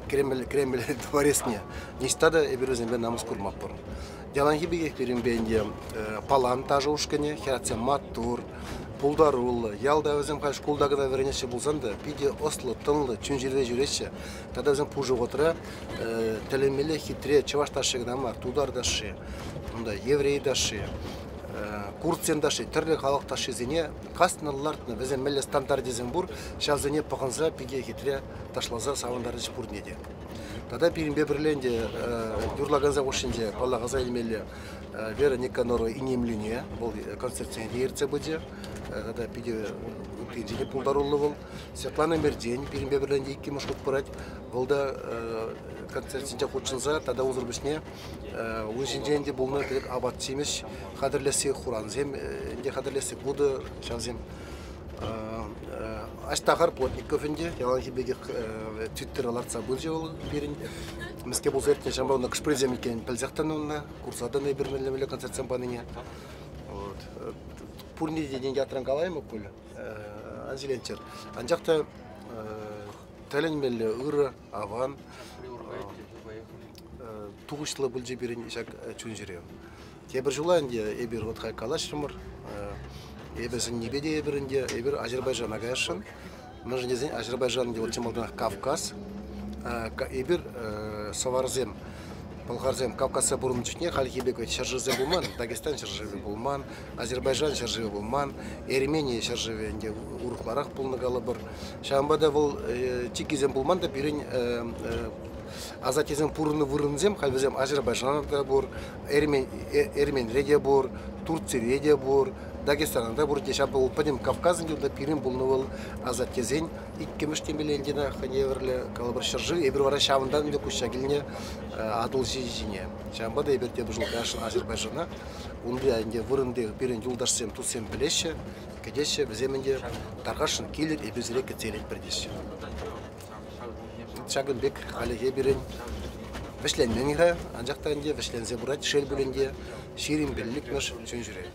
Кремль, Кремль дворецне. Ниҫта та эпир вӗсемпе намӑс курмастпӑр. Яланхи пекех пирӗнпе ӗнтӗ Палан ташӑ ушкӑнӗ, хӗратсем маттур, пултаруллӑ. Ялта вӗсем халь шкулта кӑна вӗренеҫҫӗ пулсан та питӗ ӑслӑ, тӑнлӑ, чун-чӗрепе ҫӳреҫҫӗ. Тата вӗсем пушӑ вӑхӑтра тӗлӗнмелле хитре чӑваш ташши кӑна мар, тутар ташши, унта еврей ташши, курдсен ташши, тӗрлӗ халӑх ташшисене каснӑ лартнӑ. Вӗсем мӗнле стандарчӗсем пур, ҫавсене пӑхӑнса пике хитре ташласа савӑнтарчӗҫ пурне те. Тата пирӗнпе пӗрле ӗнтӗ юрлакансен хушшинче паллах аса илмелле Вера Никонорова инемлине, вӑл концертсене те ертсе пычӗ. Тата питӗ ыттинче те пултаруллӑ вӑл. Светлана Мерден пирӗнпе пӗрле ӗнтӗ иккӗмӗш хут пырать. Вӑл та концертсенче хутшӑнса тата унсӑр пуҫне ун ҫинчен те пулнӑ пек апат-ҫимӗҫ хатӗрлесси, хурансем ӗнтӗ хатӗрлесси, вутӑ ҫавсем. Аҫтахар Плотников ӗнтӗ, яланхи пекех Твиттера лартса пычӗ вӑл пирӗн. Мӗскер пулса иртнӗ, ҫавӑнпа унта кӑшпӗрсем иккен пӗлсех тӑнӑ унта, курса тӑнӑ эпир мӗнле-мӗнле концертсем панине. Вот. Пурне те ятран калаймӑп пуль, ан ҫиленччӗр. Анчах та тӗлӗнмелле ырӑ, аван, тухӑҫлӑ пулчӗ пирӗн ҫак чун-чӗре. Тепӗр ҫула ӗнтӗ эпир вот халь калаҫрӑмӑр, эпӗ сӗннипе те эпир ӗнтӗ эпир Азербайджана каясшӑн. Мӗншӗн тесен Азербайджан ӗнтӗ вӑл чи малтанах Кавказ. Эпир сӑварсем, пӑлхарсем Кавказра пурӑннӑ чухне хальхи пек ҫӗршывсем пулман, Дагестан ҫӗршывӗ пулман, Азербайджан ҫӗршывӗ пулман, Эрмени ҫӗршывӗ ӗнтӗ урӑхларах пулнӑ калӑпӑр. Ҫавӑнпа та вӑл чиккисем пулман та пирӗн асаттесем пурӑннӑ вырӑнсем, халь вӗсем Азербайджанра та пур, Эрменре те пур, Турцире те пур, Дагестанра та пур те ҫав вӑл пӗтӗм Кавказӑн та пирӗн пулнӑ вӑл асаттесен иккӗмӗш темелле ӗнтӗ хӑйне евӗрлӗ калӑпӑр ҫӗршыв. Эпир вара ҫавӑнтан ӗнтӗ куҫса килнӗ Атӑлҫи ҫине. Ҫавӑнпа та эпир тепӗр ҫул каясшӑн Азербайджана. Унти ӗнтӗ вырӑнти пирӗн юлташсем, туссем пӗлеҫҫӗ, кӗтеҫҫӗ. Вӗсем ӗнтӗ тархасшӑн килӗр, эпир сире кӗтсе илетпӗр теҫҫӗ. Ҫакӑн пек хальлӗхе пирӗн вӗҫленмен-ха, анчах та ӗнтӗ вӗҫленсе пырать, шел пулин те, 25-мӗш чун ҫӳрев.